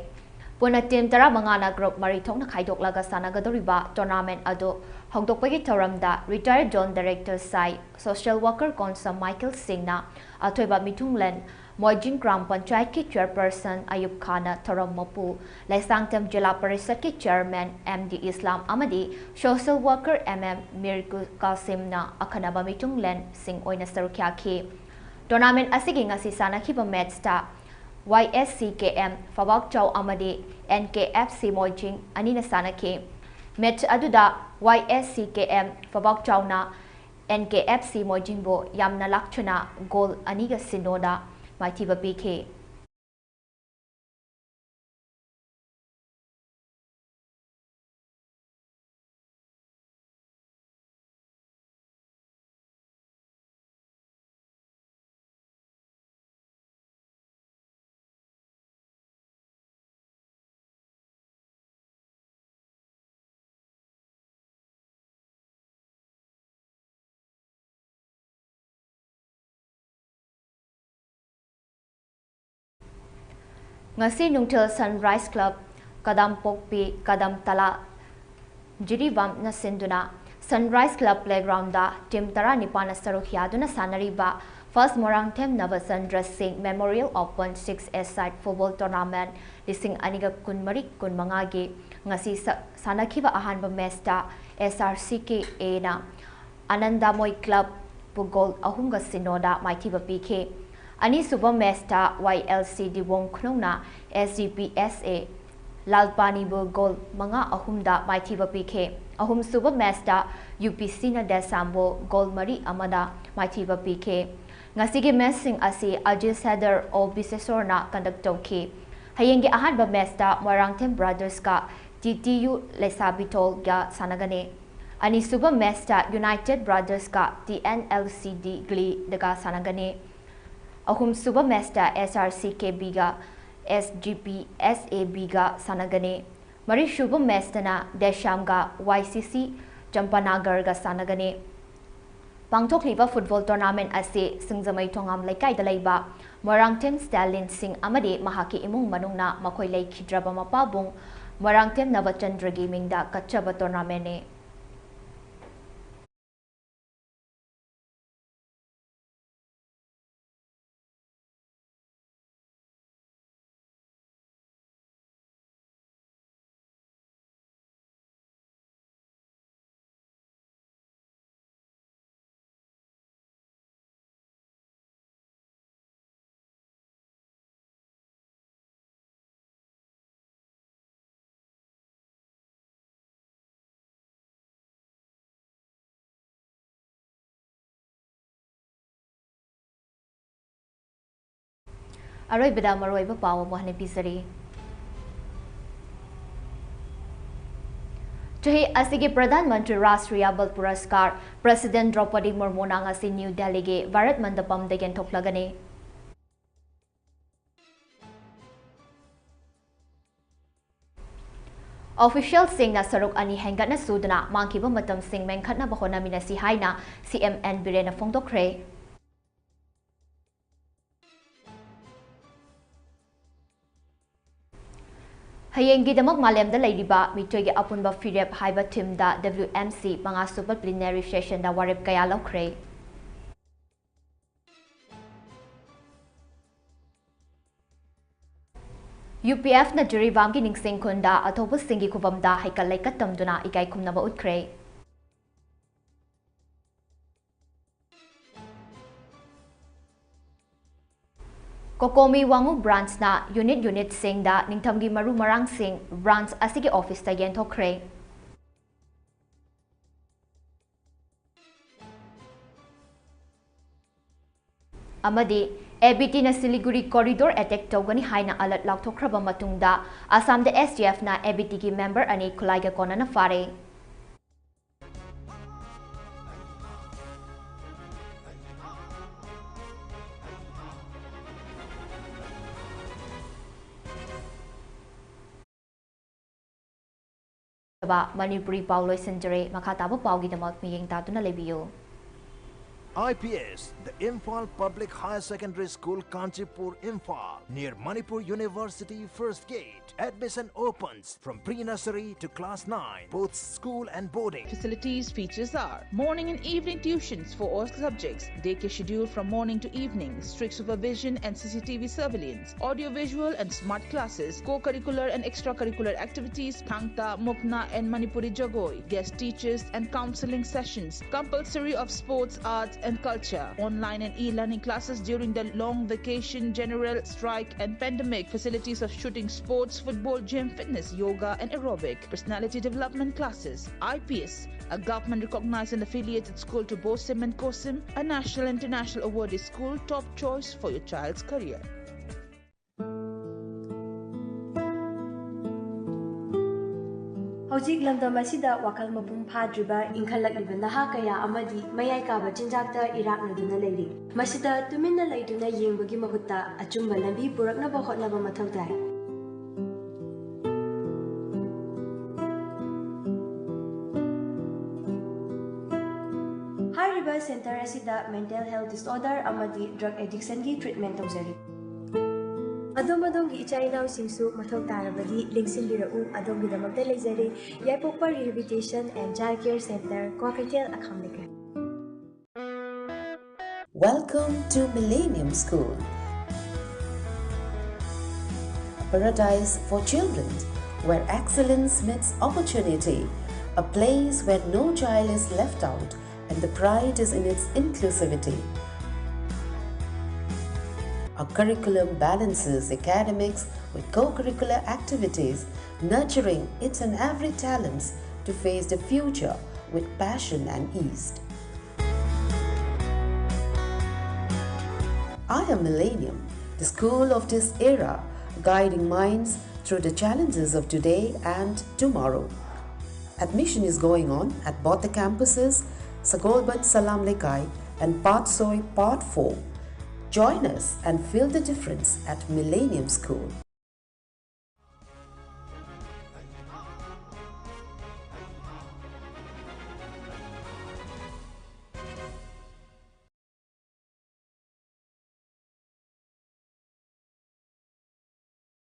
ꯄꯨꯟꯅ team ꯇꯔꯥꯃꯉꯥꯅ group ꯃꯔꯤ ꯊꯣꯛꯅ ꯈꯥꯏꯗꯣꯛꯂꯒ ꯁꯥꯟꯅꯒꯗꯧꯔꯤꯕ tournament ꯑꯗꯨ ꯍꯧꯗꯣꯛꯄꯒꯤ ꯊꯧꯔꯝꯗ retired zone director ꯁꯥꯏ social worker ꯀꯣꯟꯁꯝ ꯃꯥꯏꯀꯦꯜ ꯁꯤꯡꯅ ꯑꯊꯣꯏꯕ ꯃꯤꯊꯨꯡꯂꯦꯟ ꯃꯣꯏꯖꯤꯡ ꯒ꯭ꯔꯥꯝ ꯄꯟꯆꯥꯌꯠꯀꯤ chairperson ꯑꯌꯨꯕ ꯈꯥꯟꯅ ꯊꯧꯔꯝ ꯃꯄꯨ, ꯂꯩꯁꯥꯡꯊꯦꯝ ꯖꯤꯂꯥ ꯄꯔꯤꯁꯠꯀꯤ chairman M D ꯏꯁꯂꯥꯝ ꯑꯃꯗꯤ social worker M M ꯃꯤꯔ ꯀꯥꯁꯤꯝꯅ ꯑꯈꯟꯅꯕ ꯃꯤꯊꯨꯡꯂꯦꯟꯁꯤꯡ ꯑꯣꯏꯅ ꯁꯔꯨꯛ ꯌꯥꯈꯤ꯫ Tournament ꯑꯁꯤꯒꯤ ꯉꯁꯤ ꯁꯥꯟꯅꯈꯤꯕ ꯃꯦꯠꯆꯇ Y S C K M ꯐꯕꯥꯛꯆꯥꯎ ꯑꯃꯗꯤ N K F C ꯃꯣꯏꯖꯤꯡ ꯑꯅꯤꯅ ꯁꯥꯟꯅꯈꯤ꯫ ꯃꯦꯠꯆ ꯑꯗꯨꯗ Y S C K M ꯐꯕꯥꯛꯆꯥꯎꯅ N K F C ꯃꯣꯏꯖꯤꯡꯕꯨ ꯌꯥꯝꯅ ꯂꯥꯛꯆꯅ ꯒꯣꯜ ꯑꯅꯤꯒ ꯁꯤꯅꯣꯗ ꯃꯥꯏꯊꯤꯕ ꯄꯤꯈꯤ꯫ ꯉꯁꯤ ꯅꯨꯡꯊꯤꯜ Sunrise Club, ꯀꯗꯝ ꯄꯣꯛꯄꯤ, ꯀꯗꯝ ꯇꯂꯥ, ꯖꯤꯔꯤꯕꯥꯝꯅ ꯁꯤꯟꯗꯨꯅ Sunrise Club playground ꯗ team ꯇꯔꯥꯅꯤꯄꯥꯟꯅ ꯁꯔꯨꯛ ꯌꯥꯗꯨꯅ ꯁꯥꯟꯅꯔꯤꯕ First ꯃꯣꯏꯔꯥꯡꯊꯦꯝ ꯅꯕꯆꯟꯗ꯭ꯔ ꯁꯤꯡ Memorial Open six A side football tournament ꯂꯤꯁꯤꯡ ꯑꯅꯤꯒ ꯀꯨꯟꯃꯔꯤ ꯀꯨꯟꯃꯉꯥꯒꯤ ꯉꯁꯤ ꯁ-, ꯁꯥꯟꯅꯈꯤꯕ ꯑꯍꯥꯟꯕ ꯃꯦꯠꯆꯇ S R C K A ꯅ ꯑꯅꯟꯗꯥꯃꯣꯏ club ꯕꯨ ꯒꯣꯜ ꯑꯍꯨꯝꯒ ꯁꯤꯅꯣꯗ ꯃꯥꯏꯊꯤꯕ ꯄꯤꯈꯤ꯫ ꯑꯅꯤꯁꯨꯕ ꯃꯦꯆꯇ ꯋꯥꯏ ꯑꯦꯜ ꯁꯤ ꯗꯤꯋꯣꯡ ꯈꯨꯅꯧꯅ ꯑꯦꯁ ꯖꯤ ꯄꯤ ꯑꯦꯁ ꯑꯦ ꯂꯥꯜꯄꯥꯅꯤꯕꯨ ꯒꯣꯜ ꯃꯉꯥ ꯑꯍꯨꯝꯗ ꯃꯥꯏꯊꯤꯕ ꯄꯤꯈꯤ꯫ ꯑꯍꯨꯝꯁꯨꯕ ꯃꯦꯆꯇ ꯌꯨ ꯄꯤ ꯁꯤꯅ ꯗꯦꯁꯥꯝꯕꯨ ꯒꯣꯜ ꯃꯔꯤ ꯑꯃꯗ ꯃꯥꯏꯊꯤꯕ ꯄꯤꯈꯤ꯫ ꯉꯁꯤꯒꯤ ꯃꯦꯆꯁꯤꯡ ꯑꯁꯤ ꯑꯖꯤꯠ ꯁꯦꯗꯔ ꯑꯣ ꯕꯤꯁꯦꯁꯣꯔꯅ ꯀꯟꯗꯛ ꯇꯧꯈꯤ꯫ ꯍꯌꯦꯡꯒꯤ ꯑꯍꯥꯟꯕ ꯃꯦꯆꯇ ꯃꯣꯏꯔꯥꯡꯊꯦꯝ ꯕ꯭ꯔꯥꯗꯔꯁꯀ ꯇꯤ ꯇꯤ ꯌꯨ ꯂꯩꯁꯥꯕꯤꯊꯣꯜꯒ ꯁꯥꯟꯅꯒꯅꯤ꯫ ꯑꯅꯤꯁꯨꯕ ꯃꯦꯆꯇ ꯌꯨꯅꯥꯏꯇꯦꯗ ꯕ꯭ꯔꯥꯗꯔꯁꯀ T N L C D ꯒ꯭ꯂꯤꯗꯒ ꯁꯥꯟꯅꯒꯅꯤ꯫ ꯑꯍꯨꯝꯁꯨꯕ ꯃꯦꯆꯇ ꯑꯦꯁ ꯑꯥꯔ ꯁꯤ ꯀꯦ ꯕꯤꯒ S G P S A ꯕꯤꯒ ꯁꯥꯟꯅꯒꯅꯤ꯫ ꯃꯔꯤꯁꯨꯕ ꯃꯦꯆꯇꯅ ꯗꯦꯁꯥꯝꯒ ꯋꯥꯏ ꯁꯤ ꯁꯤ ꯆꯝꯄꯥꯅꯥꯒꯔꯒ ꯁꯥꯟꯅꯒꯅꯤ꯫ ꯄꯥꯡꯊꯣꯛꯂꯤꯕ ꯐꯨꯠꯕꯣꯜ ꯇꯣꯔꯅꯥꯃꯦꯟ ꯑꯁꯤ ꯁꯤꯡꯖꯃꯩ ꯊꯣꯉꯥꯝ ꯂꯩꯀꯥꯏꯗ ꯂꯩꯕ ꯃꯣꯏꯔꯥꯡꯊꯦꯝ ꯁ꯭ꯇꯦꯂꯤꯟ ꯁꯤꯡ ꯑꯃꯗꯤ ꯃꯍꯥꯛꯀꯤ ꯏꯃꯨꯡ ꯃꯅꯨꯡꯅ ꯃꯈꯣꯏ ꯂꯩꯈꯤꯗ꯭ꯔꯕ ꯃꯄꯥꯕꯨꯡ ꯃꯣꯏꯔꯥꯡꯊꯦꯝ ꯅꯕꯆꯟꯗ꯭ꯔꯒꯤ ꯃꯤꯡꯗ ꯀꯠꯆꯕ ꯇꯣꯔꯅꯥꯃꯦꯟꯅꯤ꯫ ꯑꯔꯣꯏꯕꯗ ꯃꯔꯨꯑꯣꯏꯕ ꯄꯥꯎ ꯑꯃꯨꯛ ꯍꯟꯅ ꯄꯤꯖꯔꯤ꯫ ꯆꯍꯤ ꯑꯁꯤꯒꯤ ꯄ꯭ꯔꯙꯥꯟ ꯃꯟꯇ꯭ꯔꯤ ꯔꯥꯁꯇ꯭ꯔꯤꯌꯥ ꯕꯜ ꯄꯨꯔꯁꯀꯥꯔ ꯄ꯭ꯔꯦꯁꯤꯗꯦꯟ ꯗ꯭ꯔꯧꯄꯗꯤ ꯃꯨꯔꯃꯨꯅ ꯉꯁꯤ ꯅ꯭ꯌꯨ ꯗꯦꯜꯂꯤꯒꯤ ꯚꯥꯔꯠ ꯃꯟꯗꯄꯝꯗ ꯌꯦꯟꯊꯣꯛꯂꯒꯅꯤ꯫ ꯑꯣꯐꯤꯁꯤꯌꯦꯜꯁꯤꯡꯅ ꯁꯔꯨꯛ ꯑꯅꯤ ꯍꯦꯟꯒꯠꯅ ꯁꯨꯗꯨꯅ ꯃꯥꯡꯈꯤꯕ ꯃꯇꯝꯁꯤꯡ ꯃꯦꯟꯈꯠꯅꯕ ꯍꯣꯠꯅꯃꯤꯟꯅꯁꯤ ꯍꯥꯏꯅ ꯁꯤ ꯑꯦꯝ ꯑꯦꯟ ꯕꯤꯔꯦꯟꯅ ꯐꯣꯡꯗꯣꯛꯈ꯭ꯔꯦ꯫ ꯍꯌꯦꯡꯒꯤꯗꯃꯛ ꯃꯥꯂꯦꯝꯗ ꯂꯩꯔꯤꯕ ꯃꯤꯇꯣꯏꯒꯤ ꯑꯄꯨꯟꯕ ꯐꯤꯔꯦꯞ ꯍꯥꯏꯕ ꯊꯤꯝꯗ ꯗꯕ꯭ꯂꯤꯎ ꯑꯦꯝ ꯁꯤ ꯃꯉꯥꯁꯨꯕ ꯄ꯭ꯂꯤꯅꯦꯔꯤ ꯁꯦꯁꯟꯗ ꯋꯥꯔꯦꯞ ꯀꯌꯥ ꯂꯧꯈ꯭ꯔꯦ꯫ ꯌꯨ ꯄꯤ ꯑꯦꯐꯅ ꯖꯤꯔꯤꯕꯥꯝꯒꯤ ꯅꯤꯡꯁꯤꯡ ꯈꯨꯟꯗ ꯑꯊꯧꯕꯁꯤꯡꯒꯤ ꯈꯨꯕꯝꯗ ꯍꯩꯀꯠ ꯂꯩꯀꯠ ꯇꯝꯗꯨꯅ ꯏꯀꯥꯏ ꯈꯨꯝꯅꯕ ꯎꯠꯈ꯭ꯔꯦ꯫ ꯀꯣꯀꯣꯃꯤ ꯋꯥꯉꯨ ꯕ꯭ꯔꯥꯟꯆꯅ ꯌꯨꯅꯤꯠ ꯌꯨꯅꯤꯠꯁꯤꯡꯗ ꯅꯤꯡꯊꯝꯒꯤ ꯃꯔꯨ ꯃꯔꯥꯡꯁꯤꯡ ꯕ꯭ꯔꯥꯟꯆ ꯑꯁꯤꯒꯤ ꯑꯣꯐꯤꯁꯇ ꯌꯦꯟꯊꯣꯛꯈ꯭ꯔꯦ꯫ ꯑꯃꯗꯤ ꯑꯦ ꯕꯤ ꯇꯤꯅ ꯁꯤꯂꯤꯒꯨꯔꯤ ꯀꯣꯔꯤꯗꯣꯔ ꯑꯦꯇꯦꯛ ꯇꯧꯒꯅꯤ ꯍꯥꯏꯅ ꯑꯂꯔꯠ ꯂꯥꯎꯊꯣꯛꯈ꯭ꯔꯕ ꯃꯇꯨꯡꯗ ꯑꯁꯥꯝꯗ ꯑꯦꯁ ꯗꯤ ꯑꯦꯐꯅ ꯑꯦ ꯕꯤ ꯇꯤꯒꯤ ꯃꯦꯝꯕꯔ ꯑꯅꯤ ꯈꯨꯠꯂꯥꯏꯒ ꯀꯣꯟꯅꯅ ꯐꯥꯔꯦ꯫ ꯃꯅꯤꯄꯨꯔꯤ ꯄꯥꯎ ꯂꯣꯏꯁꯤꯟꯖꯔꯦ꯫ ꯃꯈꯥ ꯇꯥꯕ ꯄꯥꯎꯒꯤꯗꯃꯛ ꯃꯤꯠꯌꯦꯡ ꯇꯥꯗꯨꯅ ꯂꯩꯕꯤꯌꯨ꯫ I P S, the Imphal Public Higher Secondary School, Kanchipur, Imphal, near Manipur University, First Gate. Admission opens from pre-nursery to class nine, both school and boarding. Facilities features are morning and evening tuitions for all subjects, daycare schedule from morning to evening, strict supervision and C C T V surveillance, audio-visual and smart classes, co-curricular and extracurricular activities, Thangta, Mukna and Manipuri Jagoi, guest teachers and counseling sessions, compulsory of sports, arts and culture, online and e-learning classes during the long vacation, general strike and pandemic, facilities of shooting sports, football, gym, fitness, yoga and aerobic, personality development classes, I P S, a government recognized and affiliated school to BOSIM and COSIM, a national international awarded school, top choice for your child's career. ꯍꯧꯖꯤꯛ ꯂꯝꯗꯝ ꯑꯁꯤꯗ ꯋꯥꯈꯜ ꯃꯄꯨꯡ ꯐꯥꯗ꯭ꯔꯤꯕ ꯏꯟꯈꯠꯂꯛꯂꯤꯕ ꯅꯍꯥ ꯀꯌꯥ ꯑꯃꯗꯤ ꯃꯌꯥꯏ ꯀꯥꯕ ꯆꯤꯟꯖꯥꯛꯇ ꯏꯔꯥꯛꯅꯗꯨꯅ ꯂꯩꯔꯤ꯫ ꯃꯁꯤꯗ ꯇꯨꯃꯤꯟꯅ ꯂꯩꯗꯨꯅ ꯌꯦꯡꯕꯒꯤ ꯃꯍꯨꯠꯇ ꯑꯆꯨꯝꯕ ꯂꯝꯕꯤ ꯄꯨꯔꯛꯅꯕ ꯍꯣꯠꯅꯕ ꯃꯊꯧ ꯇꯥꯏ꯫ ꯍꯥꯏꯔꯤꯕ ꯁꯦꯟꯇꯔ ꯑꯁꯤꯗ mental health disorder ꯑꯃꯗꯤ drug addiction ꯒꯤ treatment ꯇꯧꯖꯔꯤ꯫ ꯑꯗꯣꯝ ꯑꯗꯣꯝꯒꯤ ꯏꯆꯥ ꯏꯅꯥꯎꯁꯤꯡꯁꯨ ꯃꯊꯧ ꯇꯥꯔꯕꯗꯤ ꯂꯦꯡꯁꯤꯟꯕꯤꯔꯛꯎ꯫ ꯑꯗꯣꯝꯒꯤꯗꯃꯛꯇ ꯂꯩꯖꯔꯤ ꯌꯥꯏꯄꯣꯛꯄ Rehabilitation and Child Care Center, Kwakeithel, ꯑꯈꯥꯝ ꯂꯩꯀꯥꯏ꯫ Welcome to Millennium School, a paradise for children where excellence meets opportunity, a place where no child is left out and the pride is in its inclusivity. A Curriculum balances academics with co-curricular activities, nurturing each and every talents to face the future with passion and ease. I am Millennium, the school of this era, guiding minds through the challenges of today and tomorrow. Admission is going on at both the campuses, Sagolband Salam Lekai and Patsoi Part four. Join us and feel the difference at Millennium School.